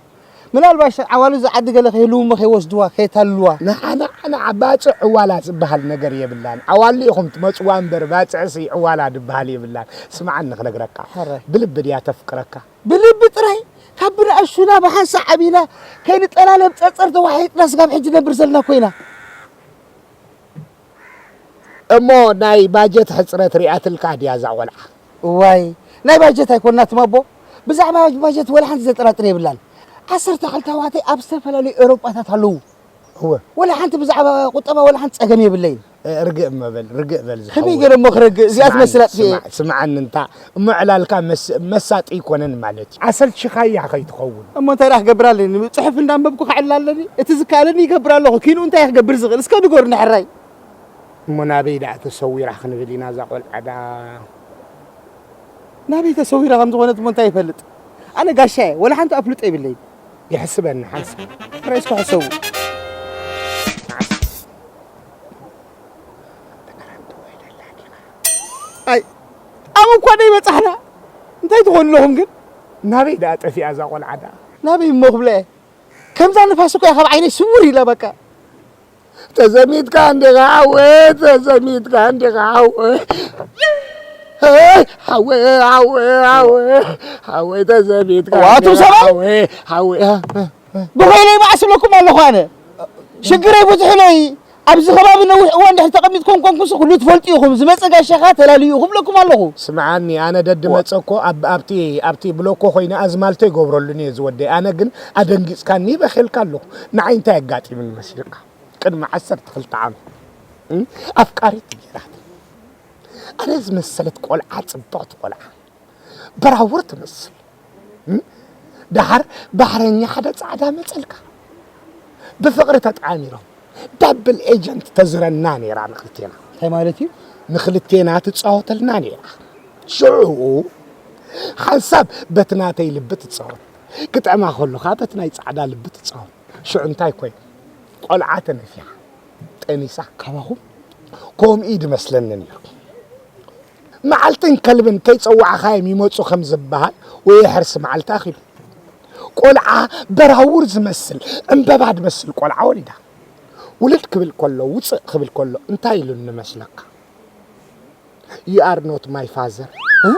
ምናልባሽ ዓዋሉ እዚ ዓዲ ገለ ከይህልዉ እሞ ከይወስድዋ፣ ከይታልልዋ። ንዓ፣ ንዓ፣ ንዓ፣ ባጽዕ ዕዋላ ዝበሃል ነገር የብላን። ዓዋሉ ኢኹም ትመጽዋ እምበር ባጽዕሲ ዕዋላ ዝበሃል የብላን። ስምዓኒ ክነግረካ። ሕራይ። ብልቢ ድያ ተፍቅረካ? ብልቢ ጥራይ? ካብ ብንኣሽቱና ብሓንሳእ ዓቢና፣ ከይንጠላለብ ጸጸር ተዋሒጥና ስጋብ ሕጂ ነብር ዘለና ኮይና። እሞ ናይ ባጀት ሕጽረት ሪኣትልካ ድያ እዛ ቆልዓ? እዋይ፣ ናይ ባጀት ኣይኮናትም ኣቦ። ብዛዕባ ባጀት ወላ ሓንቲ ዘጠራጥር የብላን። ዓሰርተ ክልተ ኣሕዋተይ ኣብ ዝተፈላለዩ ኤውሮጳታት ኣለዉ። እወ። ወላ ሓንቲ ብዛዕባ ቁጠባ ወላ ሓንቲ ጸገም የብለይን። እ፣ ርግእ እሞ በል፣ ርግእ በል ዝሓወይ። ከመይ ገይረ እሞ ክረግእ? እዚኣ ስምዓኒ፣ ትመስል ኣጥፊኤ። ስማዕ፣ ስምዓኒ እንታ እሞ ዕላልካ መስ-፣ መሳጢ ኣይኮነን ማለት እዩ። ኣሰልቺኻያ ከይትኸውን። እሞ እንታይ ደኣ ክገብር ኣለኒ? ጽሑፍ እንዳንበብኩ ከዕልል ኣለኒ? እቲ ዝከኣለኒ ይገብር ኣለኹ። ኪንኡ እንታይ ክገብር ዝኽእል? እስከ ንገሩኒ ሕራይ። እሞ ናበይ ደኣ ተሰዊራ ክንብል ኢና እዛ ቆልዓ ደኣ? ናበይ ተሰዊራ ከም ዝኾነት እሞ እንታይ ይፈልጥ? ኣነ ጋሻ እየ፣ ወላ ሓንቲ ኣፍልጦ የብለይን። ይሕስበኒ ሓንሳብ። ጥራይ እስከ ሕሰቡ። ኣይ፣ ኣብ እኳ ደይ በጻሕና። እንታይ ትኾኑ ኣለኹም ግን? ናበይ ደኣ ጠፊኣ እዛ ቆልዓ ደኣ? ናበይ እሞ ክብላ እየ? ከምዛ ንፋስ እኮ እያ ካብ ዓይነይ ስውር ኢላ በቃ። ተዘሚትካ እንዲኻ ሓወይ፣ ተዘሚትካ እንዲኻ ሓወይ። ሄይ፣ ሓወይ፣ ሓወይ፣ ሓወይ፣ ሓወይ፣ ተዘሚትካ ዋቱ እንዲኻ ሰብኣይ? ሓወይ፣ ሓወይ። ብኾይነይ መዓስ እብለኩም ኣለኹ ኣነ። ሽግረይ ፍትሑለይ። ኣብዚ ከባቢ ነዊሕ እዋን ድሕሪ ተቐሚጥኩም ኮንኩምሲ ኩሉ ትፈልጡ ኢኹም። ዝመጸ ጋሻኻ ተላልዩ ኢኹም እብለኩም ኣለኹ። ስምዓኒ፣ ኣነ ደድመጸ እኮ ኣብ-፣ ኣብቲ፣ ኣብቲ ብሎኮ ኮይነ ኣዝማልቶ ይገብረሉን እየ ዝወደይ። ኣነ ግን ኣደንጊጽካኒ በኺልካ ኣለኹ። ንዓይ እንታይ ኣጋጢሙኒ መሲልካ? ቅድሚ ዓሰርተ ክልተ ዓመት፣ እም፣ ኣፍቃሪት ነይራትኒ። ኣነ ዝመሰለት ቆልዓ፣ ጽብቕቲ ቆልዓ፣ በራውር ትመስል፣ እም፣ ደሓር ባሕረኛ ሓደ ጻዕዳ መጸልካ። ብፍቕሪ ተጣሚሮም ዳብል ኤጀንት ተዝረና ነይራ ንክልቴና። እንታይ ማለት እዩ? ንክልቴና ትጻወተልና ነይራ። ሽዑ ሓንሳብ በቲ ናተይ ልቢ ትጻወት፣ ክጥዕማ ከሎ ከኣ በቲ ናይ ጻዕዳ ልቢ ትጻወት። ሽዑ እንታይ ኮይኑ? ቆልዓ ተነፊሓ፣ ጠኒሳ። ካባኹም? ከምኡ እዩ ድመስለኒ ነይሩ። መዓልትን ከልብን ከይጸዋዕኻዮም ይመጹ ከም ዝበሃል፣ ወይ ሕርሲ መዓልቲ ኣኺሉ። ቆልዓ በራውር ዝመስል፣ ዕምበባ ድመስል ቆልዓ ወሊዳ። ውልድ ክብል ከሎ፣ ውጽእ ክብል ከሎ፣ እንታይ ኢሉኒ መስለካ? You are not my father። እ?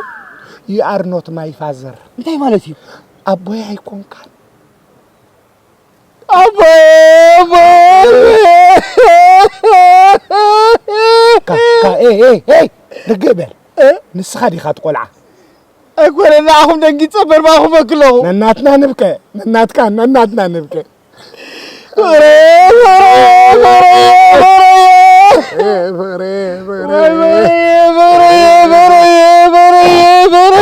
You are not my father። እንታይ ማለት እዩ? ኣቦይ ኣይኮንካን። ኣቦ፣ ኣቦ፣ ኣቦ። ካ-፣ ካ-፣ ኤይ፣ ኤይ፣ ኤይ፣ ርግእ በል። እ? ንስኻ ዲኻ እቲ ቆልዓ? ኣይኮነን፣ ንዓኹም ደንጊጸ እምበር ብኣኹም እበኪ ኣለኹ። ነናትና ንብከ፣ ነናትካ፣ ነናትና ንብከ። ፍቕረ፣ ፍቕረ፣ ፍቕረ፣ ፍቕረ። ኤ፣ ፍቕረ፣ ፍቕረ። ወይ፣ ወይ፣ ፍቕረ፣ ፍቕረ፣ ፍቕረ፣ ፍቕረ፣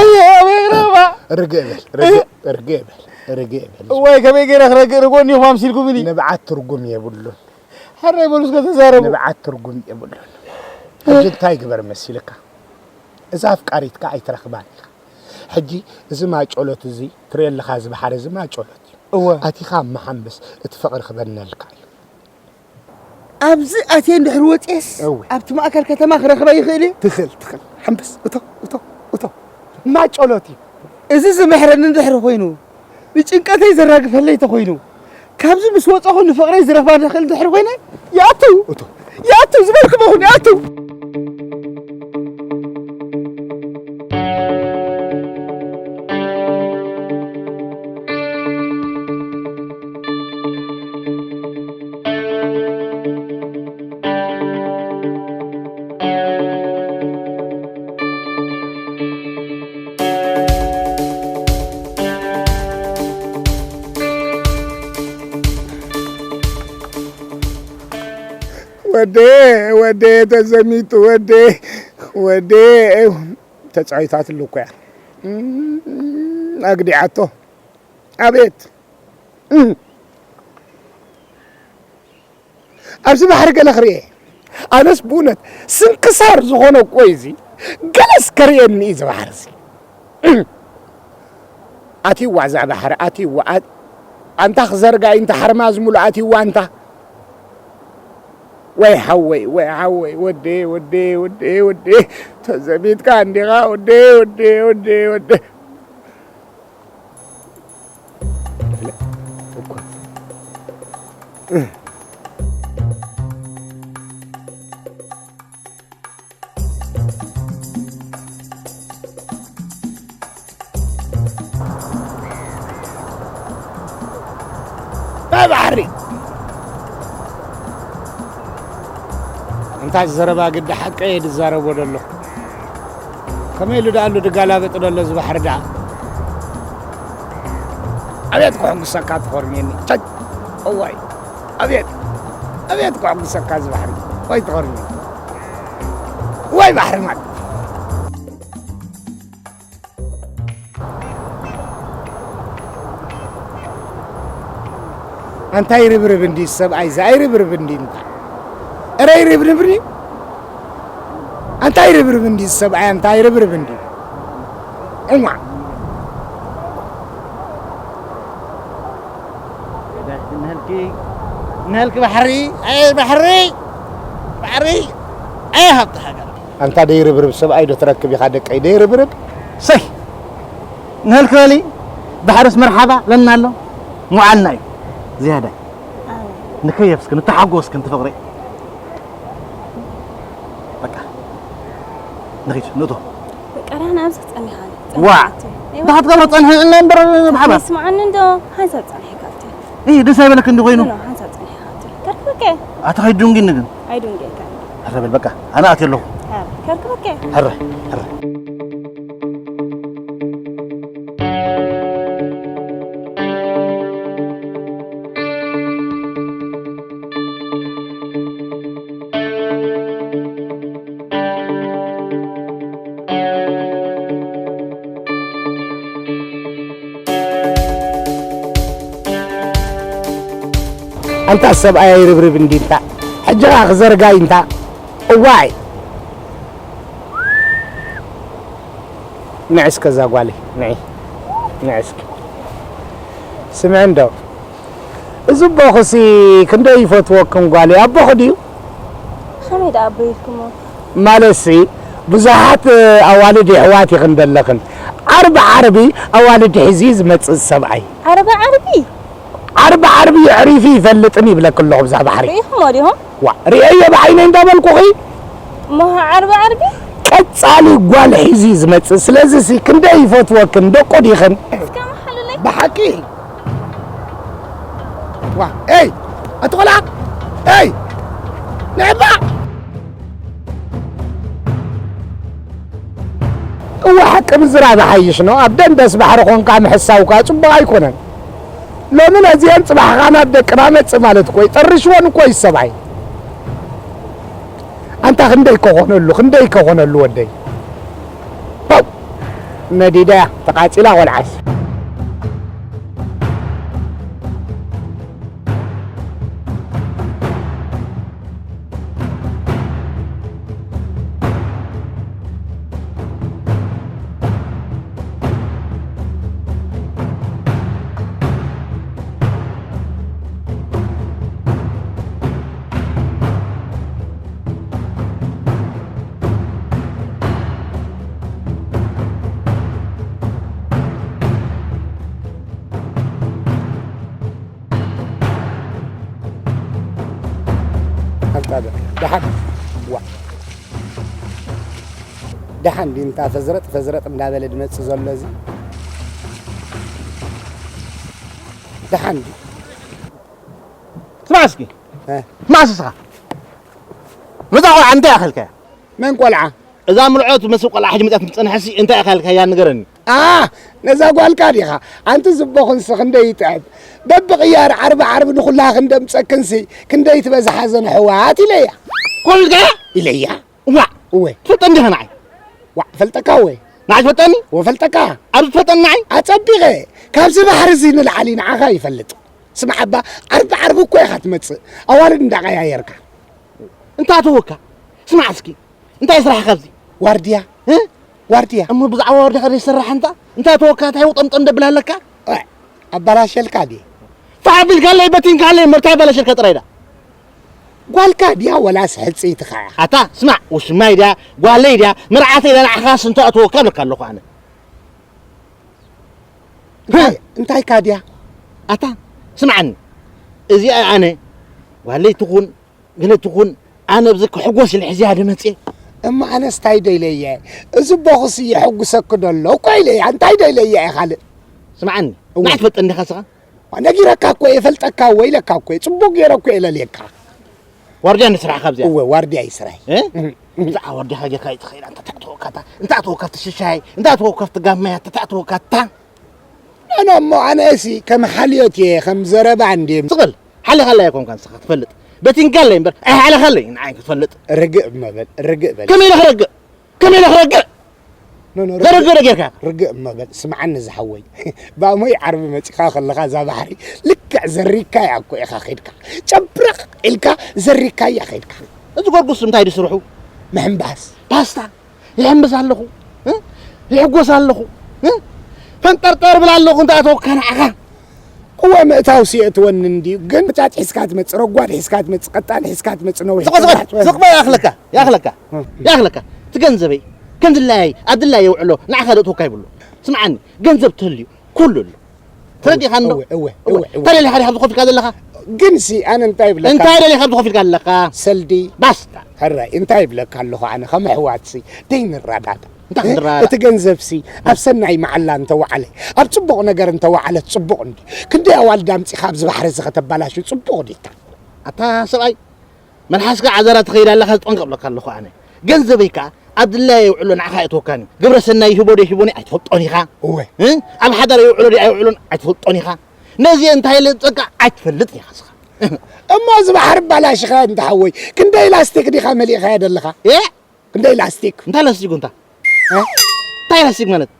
ፍቕረ። ርግእ በል፣ ርግእ፣ ርግእ በል። ርግእ በል። እዋይ፣ ከመይ ገይረ ክረግእ? ርጎ እኒኹም ኣምሲልኩምኒ። ንብዓት ትርጉም የብሉን። ሕራይ በሉ እስከ ተዛረቡ። ንብዓት ትርጉም የብሉን። ሕጂ እንታይ ግበር መሲልካ? እዛ ኣፍቃሪትካ ኣይትረኽባን ኢኻ። ሕጂ እዚ ማጮሎት እዚ ትሪኦ ኣለኻ፣ እዚ ባሕሪ እዚ ማጮሎት እዩ። እወ። ኣቲኻ ኣብ መሓንበስ እቲ ፍቕሪ ክበነልካ እዩ። ኣብዚ ኣትየ እንድሕር ወፅየስ፣ እወ። ኣብቲ ማእከል ከተማ ክረኽባ ይኽእል እየ? ትኽእል፣ ትኽእል። ሓንበስ፣ እቶ፣ እቶ፣ እቶ። ማጮሎት እዩ። እዚ ዝምሕረኒ እንድሕር ኮይኑ፣ ንጭንቀተይ ዘራግፈለይ ተኾይኑ፣ ካብዚ ምስ ወጸኹ ንፍቕረይ ዝረኽባ ንኽእል እንድሕር ኮይነ፣ ይኣቱ። እቶ። ይኣቱ፣ ዝበልኩሞ ይኹን፣ ይኣቱ። ወደ፣ ወደ ተዘሚቱ፣ ወደ፣ ወደ ተጻዊታትሉ እኮ እያ። እም፣ ኣግዲዓቶ። ኣቤት። እም። ኣብዚ ባሕሪ ገለ ክርእየ። ኣነስ ብእውነት ስንክሳር ዝኾነ እኮ እዩ እዚ። ገለስ ከርእየኒ እዩ እዚ ባሕሪ እዚ። ኣትይዋ እዛ ባሕሪ፣ ኣትይዋ። ኣ-፣ ኣንታ ክዘርጋ እዩ፣ እንታ ሓርማዝ ሙሉ ኣትይዋ ኣንታ። ወይ ሓወይ፣ ወይ ሓወይ፣ ወደየ፣ ወደየ፣ ወደየ፣ ወደየ። ተዘሚትካ እንዲኻ፣ ወደየ፣ ወደየ፣ ወደየ፣ ወደየ። ናይ ባሕሪ። እንታይ ዘረባ ግዲ ሓቀ እየ ዝዛረቦ ዘለኹ። ከመይ ኢሉ ደኣ ኣሉ ድጋላበጥ ደሎ እዚ ባሕሪ ደኣ? ኣቤት ክሕጉሰካ ትኾርምየኒ። ቸይ! እዋይ! ኣቤት! ኣቤት ክሕጉሰካ እዚ ባሕሪ። ወይ ትኾርምየኒ። ወይ ባሕሪ ማለት። ኣንታ ይርብርብ እንዲ ሰብኣይ፣ እዛ ኣይርብርብ እንዲ እንታ። እረ ይርብርብ እንዲ። ኣንታ ይርብርብ እንዲ ሰብኣይ፣ ኣንታ ይርብርብ እንዲ። እማ። ንህልኪ፣ ንህልኪ ባሕሪ፣ ኣይ ባሕሪ፣ ባሕሪ፣ ኣይ ሃብቲ ሃገር። ኣንታ ደይርብርብ ሰብኣይ ዶ ትረክብ ኢኻ ደቀይ፣ ደይርብርብ? ሰይ! ንህልክ በሊ፣ ባሕርስ መርሓባ ለና ኣሎ። ሙዓልና እዩ። ዝያዳይ። ኣሜን። ንከየፍ እስኪ፣ ንተሓጎስ እስኪ፣ ንትፍቕሪ። በቃ። ንኺድ፣ ንእቶ። በቃ፣ ራህና ኣብዚ ጸኒሓ፣ ዋ! ጸኒሓ ኣትየ። እንታይ ክትገብሮ ጸንሐ? እና እምበር ብሓባር። ስምዓኒ እንዶ፣ ሓንሳብ ጸኒሐ ካብቲ። እይ፣ ደስ ኣይበለክ እንዲ ኮይኑ። ኖ፣ ሓንሳብ ጸኒሐ ካብቲ። ከርክበከ። ኣታ ከይዱንጊኒ ግን። ኣይዱንጌካ። ሕረ በል በቃ፣ ኣነ ኣትየ ኣለኹ። ሕረ፣ ከርክበከ። ሕረ፣ ሕረ። ኣንታ ሰብኣይ ኣይርብርብ እንዲ እንታ፣ ሕጂ ኸኣ ክዘርጋይ እንታ። እዋይ! ንዒ እስከ እዛ ጓለይ፣ ንዒ፣ ንዒ እስከ። ስምዒ እንዶ፣ እዚ ኣቦኽሲ ክንደይ ይፈትወክን ጓለይ፣ ኣቦኺ ድዩ? ከመይ ደኣ ኣቦ ኢልኩሞ? ማለትሲ፣ ብዙሓት ኣዋልድ የሕዋት ኢኽን ዘለኽን። ዓርቢ ዓርቢ ኣዋልድ ሒዙ እዩ ዝመጽእ ሰብኣይ። ዓርቢ ዓርቢ? ዓርቢ ዓርቢ የዕሪፉ ይፈልጥን ይብለኪ ኣለኹ ብዛ ባሕሪ። ርኢኹሞ ዲኹም? ዋ፣ ርእየዮ ብዓይነይ እንዳበልኩኺ። እሞ ዓርቢ ዓርቢ? ቀጻሊ ጓል ሒዙ እዩ ዝመጽእ። ስለዚሲ ክንደይ ይፈትወክን፣ ደቁ ዲኽን? እስከ መሓልለይ። ብሓቂ። ዋ፣ ኤይ፣ ኣቲ ቆልዓ፣ ኤይ፣ ንዕባ። እወ፣ ሓቂ ምዝራብ ይሓይሽ ነው። ኣብ ደንደስ ባሕሪ ኾንካ ምሕሳው ከኣ ጽቡቕ ኣይኮነን። ሎሚ ነዚአን ጽባሕ ኻን ኣብ ደቅና መጽእ ማለት እኮ እዩ። ጠርሽወን እኮ እዩ ሰብኣይ። ኣንታ ክንደይ ከኾነሉ፣ ክንደይ ከኾነሉ ወደይ። ፓው! ነዲዳ እያ፣ ተቃጺላ ቆልዓስ። ዋ። ደሓን ድዩ እንታ ፈዝረጥ ፈዝረጥ እንዳበለ ድመጽእ ዘሎ እዚ? ደሓን ድዩ? ስማዕ እስኪ። እ? ስማዕ እስኻ። ነዛ ቆልዓ እንታይ ኣኸልካያ? መን ቆልዓ? እዛ ምልዖት መስል ቆልዓ ሕጂ መጽኣት ምጸንሐሲ እንታይ ኣኸልካያ ንገረኒ። ኣ፣ ነዛ ጓልካ ዲኻ? ኣንቲ ዝቦኽንሲ ክንደይ ይጥዕም። በብቕያር ዓርቢ ዓርቢ ንኹላ ክንደምጸክንሲ ክንደይ ትበዝሓ ዘን ኣሕዋት ኢለያ። ኮልካ ኢለያ። ዋ እወ። ትፈልጠኒ ዲኻ ንዓይ? ዋ፣ ፈልጠካ እወ። ንዓይ ትፈልጠኒ? ወፈልጠካ። ኣብዚ ትፈልጠኒ ንዓይ? ኣጸቢቐ። ካብዚ ባሕሪ እዚ ንላዕሊ ንዓኻ ይፈልጥ። ስማዕ ኣባ፣ ዓርቢ ዓርቢ እኮ ኢኻ ትመጽእ። ኣዋልድ እንዳቐያየርካ። እንታይ ተወካ? ስማዕ እስኪ። እንታይ ስራሕ ካብዚ? ዋርድያ። እ? ዋርድያ። እሞ ብዛዕባ ዋርድያ ከደ ይሰራሕ እንታ? እንታይ ተወካ? እንታይ ውጠምጠም ደብል ኣለካ? ኣይ፣ ኣባላሸልካ ድየ? ፋሕ ኣቢልካለይ በቲንካለይ እምበር እንታይ ኣባላሸልካ ጥራይ ዳ? ጓልካ ድያ ወላስ ሕጽይትኻ እያ? ኣታ ስማዕ፣ ውሽማይ ድያ፣ ጓለይ ድያ፣ መርዓተይ ድያ፣ ንዓኻስ እንታይ ኣተወካ እብለካ ኣለኹ ኣነ። እንታይ፣ እንታይ ካድያ? ኣታ ስምዓኒ፣ እዚኣ ኣነ ጓለይ ትኹን ገለ ትኹን፣ ኣነ ኣብዚ ክሕጎስ ኢለ ሕዝያ ድመጽእ። እሞ ኣነስ እንታይ ደይለየ? እዚ ቦኽሲ የሐጉሰኪ ደሎ እኮ ኢለያ። እንታይ ደይለየ እየ ካልእ? ስምዓኒ፣ እወ። ንዓይ ትፈልጠኒ ዲኻ ስኻ? ነጊረካ እኮ እየ፣ ፈልጠካ እወ ኢለካ እኮ እየ። ጽቡቕ ገይረ እኮ እየ ለልየካ። ዋርድያ ንስራሕ ካብዚኣ። እወ፣ ዋርድያ እዩ ስራይ። እ? ብዛዕባ ዋርድያኻ ጌርካ እዩ ትኽእል። እንተ ተእትወካ እታ፣ እንተ ኣተወካ ኣብቲ ሽሻይ፣ እንተ ኣተወካ ኣብቲ ጋመያ፣ እንተ ተእትወካ እታ። ኣነ እሞ ኣነሲ ከም ሓልዮት እየ፣ ከም ዘረባ እንድየ። ስቕ በል። ሓሊኻለይ ኣይኮንካን ንስኻ ትፈልጥ። በቲንካለይ እምበር ኣይሓለኻለይ ንዓይ ክትፈልጥ። ርግእ እሞ በል፣ ርግእ በል። ከመይ ኢለ ክረግእ? ከመይ ኢለ ክረግእ? ኖ፣ ኖ፣ ርግእ። ዘረግእ ዶ ጌርካ? ርግእ እሞ በል። ስምዓኒ ዝሓወይ። ብኣሞይ ዓርቢ መጺኻ ከለኻ እዛ ባሕሪ ልክዕ ዘሪካያ እኮ ኢኻ ኸይድካ። ጨብረቕ ኢልካ ዘሪካያ ኸይድካ። እዚ ጎርጉስ እንታይ ድዩ ስርሑ? ምሕምባስ። ፓስታ። ይሕምስ ኣለኹ፣ እ? ይሕጎስ ኣለኹ፣ እ? ፈንጠርጠር ብል ኣለኹ፣ እንተ ኣተወካ ንዓኻ። እወ፣ ምእታው ሲእትወኒ እንድዩ፣ ግን ጫት ሒዝካ ትመጽእ፣ ረጓድ ሒዝካ ትመጽእ፣ ቀጣን ሒዝካ ትመጽእ፣ ነዊሕ ስቕ በል፣ ስቕ በል፣ ሒዝካ ስቕ በል፣ ይኣኽለካ፣ ይኣኽለካ፣ ይኣኽለካ። እቲ ገንዘበይ፣ ከም ድላየይ፣ ኣብ ድላየ የውዕሎ፣ ንዓኻ ደእትወካ ይብሉ። ስምዓኒ፣ ገንዘብ ተልዩ፣ ኩሉ ኣሎ። ተረዲእካ እንዶ? እወ፣ እወ፣ እወ፣ እወ። እንታይ ደሊኻ ዲኻ ኣብዚ ኮፍ ኢልካ ዘለኻ? ግንሲ ኣነ እንታይ ይብለካ? እንታይ ደሊኻ ኣብዚ ኮፍ ኢልካ ዘለኻ? ሰልዲ። ባስታ። ሕራይ፣ እንታይ ይብለካ ኣለኹ ኣነ ከም ኣሕዋትሲ ደይንረዳዳእ። እንታይ እ? ክንረዳዳእ? እቲ ገንዘብሲ ኣብ ሰናይ መዓላ እንተወዓለ፣ ኣብ ጽቡቕ ነገር እንተወዓለት ጽቡቕ እንዲ። ክንደይ ኣዋልድ ኣምጺኻ ኣብዚ ባሕሪ እዚ ከተባላሹ ጽቡቕ ዲታ? ኣታ ሰብኣይ፣ መልሓስካ ዓዘራ ትኸይድ ኣለኻ፣ ዝጠንቀቕ ብለካ ኣለኹ ኣነ። ገንዘበይ ከኣ ኣብ ድላየ የውዕሎ ንዓኻ የእትወካን እዩ። ግብረ ሰናይ ይህቦ ዶ ይህቦን ኣይትፈልጦን ኢኻ። እወ። እ? ኣብ ሓዳር የውዕሎ ዶ ኣይውዕሎን ኣይትፈልጦን ኢኻ። ነዚ እንታይ ኢለ ዝጸንቀቕ ኣይትፈልጥን ኢኻ ንስኻ። እሞ እዚ ባሕሪ ኣባላሽኻ እንተ ሓወይ፣ ክንደይ ላስቲክ ዲኻ መሊእኻዮ ዘለኻ? እ? ክንደይ ላስቲክ? እንታይ ላስቲክ እንታ? እ? እንታይ ላስቲክ ማለት?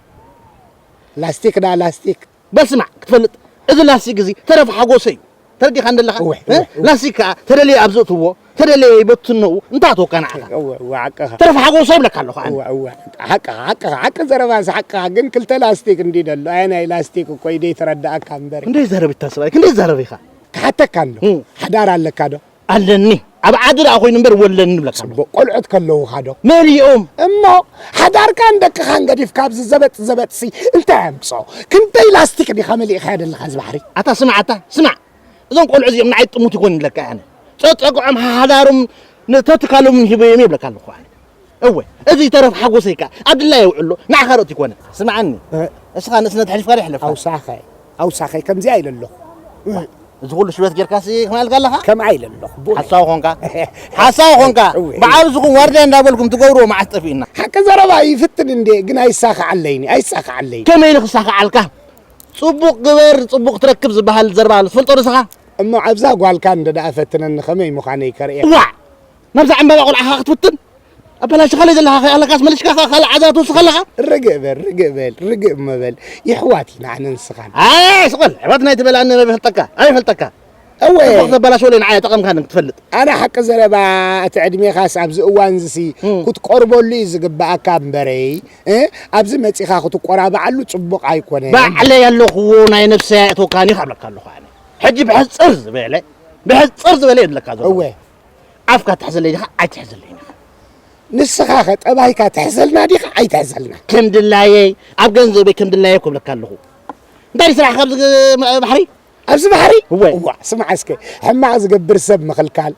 ላስቲክ ዳ ላስቲክ። በል ስማዕ፣ ክትፈልጥ፣ እዚ ላስቲክ እዚ ተረፍ ሓጎሰ እዩ። ተረዲኻ እንደለኻ? እወ፣ እ? እወ፣ እወ። ላስቲክ ከኣ ተደለየ ኣብ ዘእትዎ፣ ተደለየ ይበትነኡ፣ እንታይ ኣተወካ ንዓኻ? እወ፣ እወ፣ ሓቅኻ። ተረፍ ሓጎሰ ይብለካ ኣለኹ ኣነ። እወ፣ እወ፣ ሓቅኻ፣ ሓቅኻ፣ ሓቂ ዘረባስ ሓቅኻ፣ ግን ክልተ ላስቲክ እንዲ ደሎ፣ ኣየናይ ላስቲክ እኮ እዩ ደይተረዳእካ እምበር። ክንደይ ዘረብ እታ ሰብኣይ፣ ክንደይ ዘረብ ኢኻ? ክሓተካ እንዶ፣ እም። ሓዳር ኣለካ ዶ? ኣለኒ። ኣብ ዓዲ ደኣ ኮይኑ እምበር ወለኒ ብለካ ኣለኹ። ጽቡቕ፣ ቆልዑት ከለዉኻ ዶ? መሊኦም። እሞ ሓዳርካን ደቅኻን ገዲፍካ ኣብዚ ዘበጥ ዘበጥሲ እንታይ ኣምጽኦ? ክንደይ ላስቲክ ዲኻ መሊእኻዮ ዘለኻ እዚ ባሕሪ? ኣታ ስማዕ፣ ኣታ ስማዕ። እዞም ቆልዑ እዚኦም ንዓይ ጥሙት ይኮኑ ይብለካ ኣነ። ጸጸግዖም ሓዳሮም ንተትካሎም ሂበዮም ይብለካ ኣለኹ ኣነ። እወ፣ እዚ ተረፍ ሓጎሰይ ከኣ ኣብ ድላየ የውዕሎ፣ ንዓኻ ርእቲ ይኮነ። ስምዓኒ፣ እ። እስኻ ንእስነት ኣሕሊፍካ ዶ የሕለፍካ? ኣውሳኸ፣ ኣውሳኸ፣ ከምዚኣ ኢለ ኣለኹ። እዚ ኩሉ ሽበት ጌርካሲ ከማይ ኢልካ ኣለኻ? ከምኣ ኢለ ኣለኹ። ብኡ ሓሳዊ ኾንካ። ሓሳዊ ኾንካ። እወ። ብዓብዝኹም ዋርድያ እንዳበልኩም ትገብርዎ መዓስ ጠፊእና? ሓቂ ዘረባ ይፍትን እንዴ፣ ግን ኣይሳኻዓለይን፣ ኣይሳኻዓለይን። ከመይ ኢሉ ክሳኻዓልካ? ጽቡቕ ግበር፣ ጽቡቕ ትረክብ ዝበሃል ዘረባ ኣሎ። ትፈልጦ ዶ ንስኻ? እሞ ኣብዛ ጓልካ እንደ ደኣ ፈትነኒ ከመይ ምዃነይ ከርእየካ። ዋዕ! ናብዛ ዕምባባ ቆልዓኻ ክትፍትን? ኣበላሽኻለይ ዘለኻ ከይ ኣለካስ መሊስካ ከ ካልእ ዓዛ ትውስኽ ኣለኻ? ርግእ በል፣ ርግእ በል፣ ርግእ እሞ በል። የሕዋት ኢና ኣነ ንስኻን። ኣይ፣ ስቕ በል። ኣሕዋት ናይ ትበል ኣነ ኣበይ ፈልጠካ? ኣበይ ፈልጠካ? እወ። ጽቡቕ ዘበላሸወለይ ንዓይ ጠቐምካኒ ክትፈልጥ። ኣነ ሓቂ ዘረባ እቲ ዕድሜኻስ ኣብዚ እዋን ዝሲ እም። ክትቆርበሉ እዩ ዝግብኣካ እምበረይ፣ እ? ኣብዚ መጺኻ ክትቆራብዓሉ ጽቡቕ ኣይኮነን። ባዕለይ ኣለኽዎ ናይ ነብሰይ ኣየእተወካን እዩ ካብለካ ኣለኹ ኣነ። ሕጂ ብሕጽር ዝበለ፣ ብሕጽር ዝበለ የድለካ ዘሎ። እወ። ኣፍካ ትሕዘለይ ዲኻ ኣይትሕዘለይን ኢኻ? ንስኻ ኸ ጠባይካ ትሕዘልና ዲኻ ኣይትሕዘልና? ከም ድላየይ፣ ኣብ ገንዘበይ ከም ድላየይ ክብለካ ኣለኹ። እንታይ ስራሕ ካብዚ ባሕሪ? ኣብዚ ባሕሪ? እወ። እዋ፣ ስማዕ እስከ፣ ሕማቕ ዝገብር ሰብ ምኽልካል፣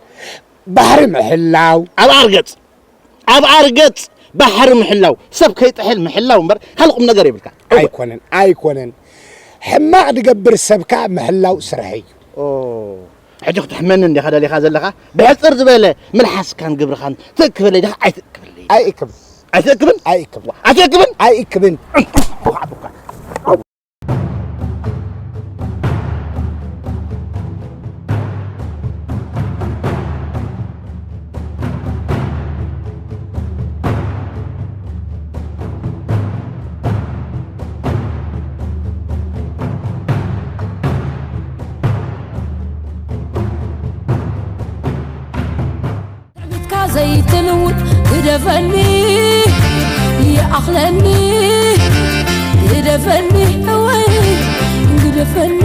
ባሕሪ ምሕላው። ኣብ ኣርገጽ ኣብ ኣርገጽ ባሕሪ ምሕላው፣ ሰብ ከይጥሕል ምሕላው እምበር ካልእ ቁም ነገር የብልካ። ኣይኮነን ኣይኮነን። ሕማቕ ድገብር ሰብ ከዓ ምሕላው ስራሕ እዩ። ሕጂ ክትሕመኒ እንዲኻ ደሊኻ ዘለኻ? ብሕጽር ዝበለ ምልሓስካን ግብርኻን ትእክበለይ ዲኻ ኣይትእክበለይ? ኣይእክብ ኣይትእክብን? ኣይእክብ ኣይትእክብን? ኣይእክብን። ትዕቢትካ ዘይትልውጥ ግደፈኒ፣ ይኣኽለኒ፣ ግደፈኒ፣ እወይ፣ ግደፈኒ።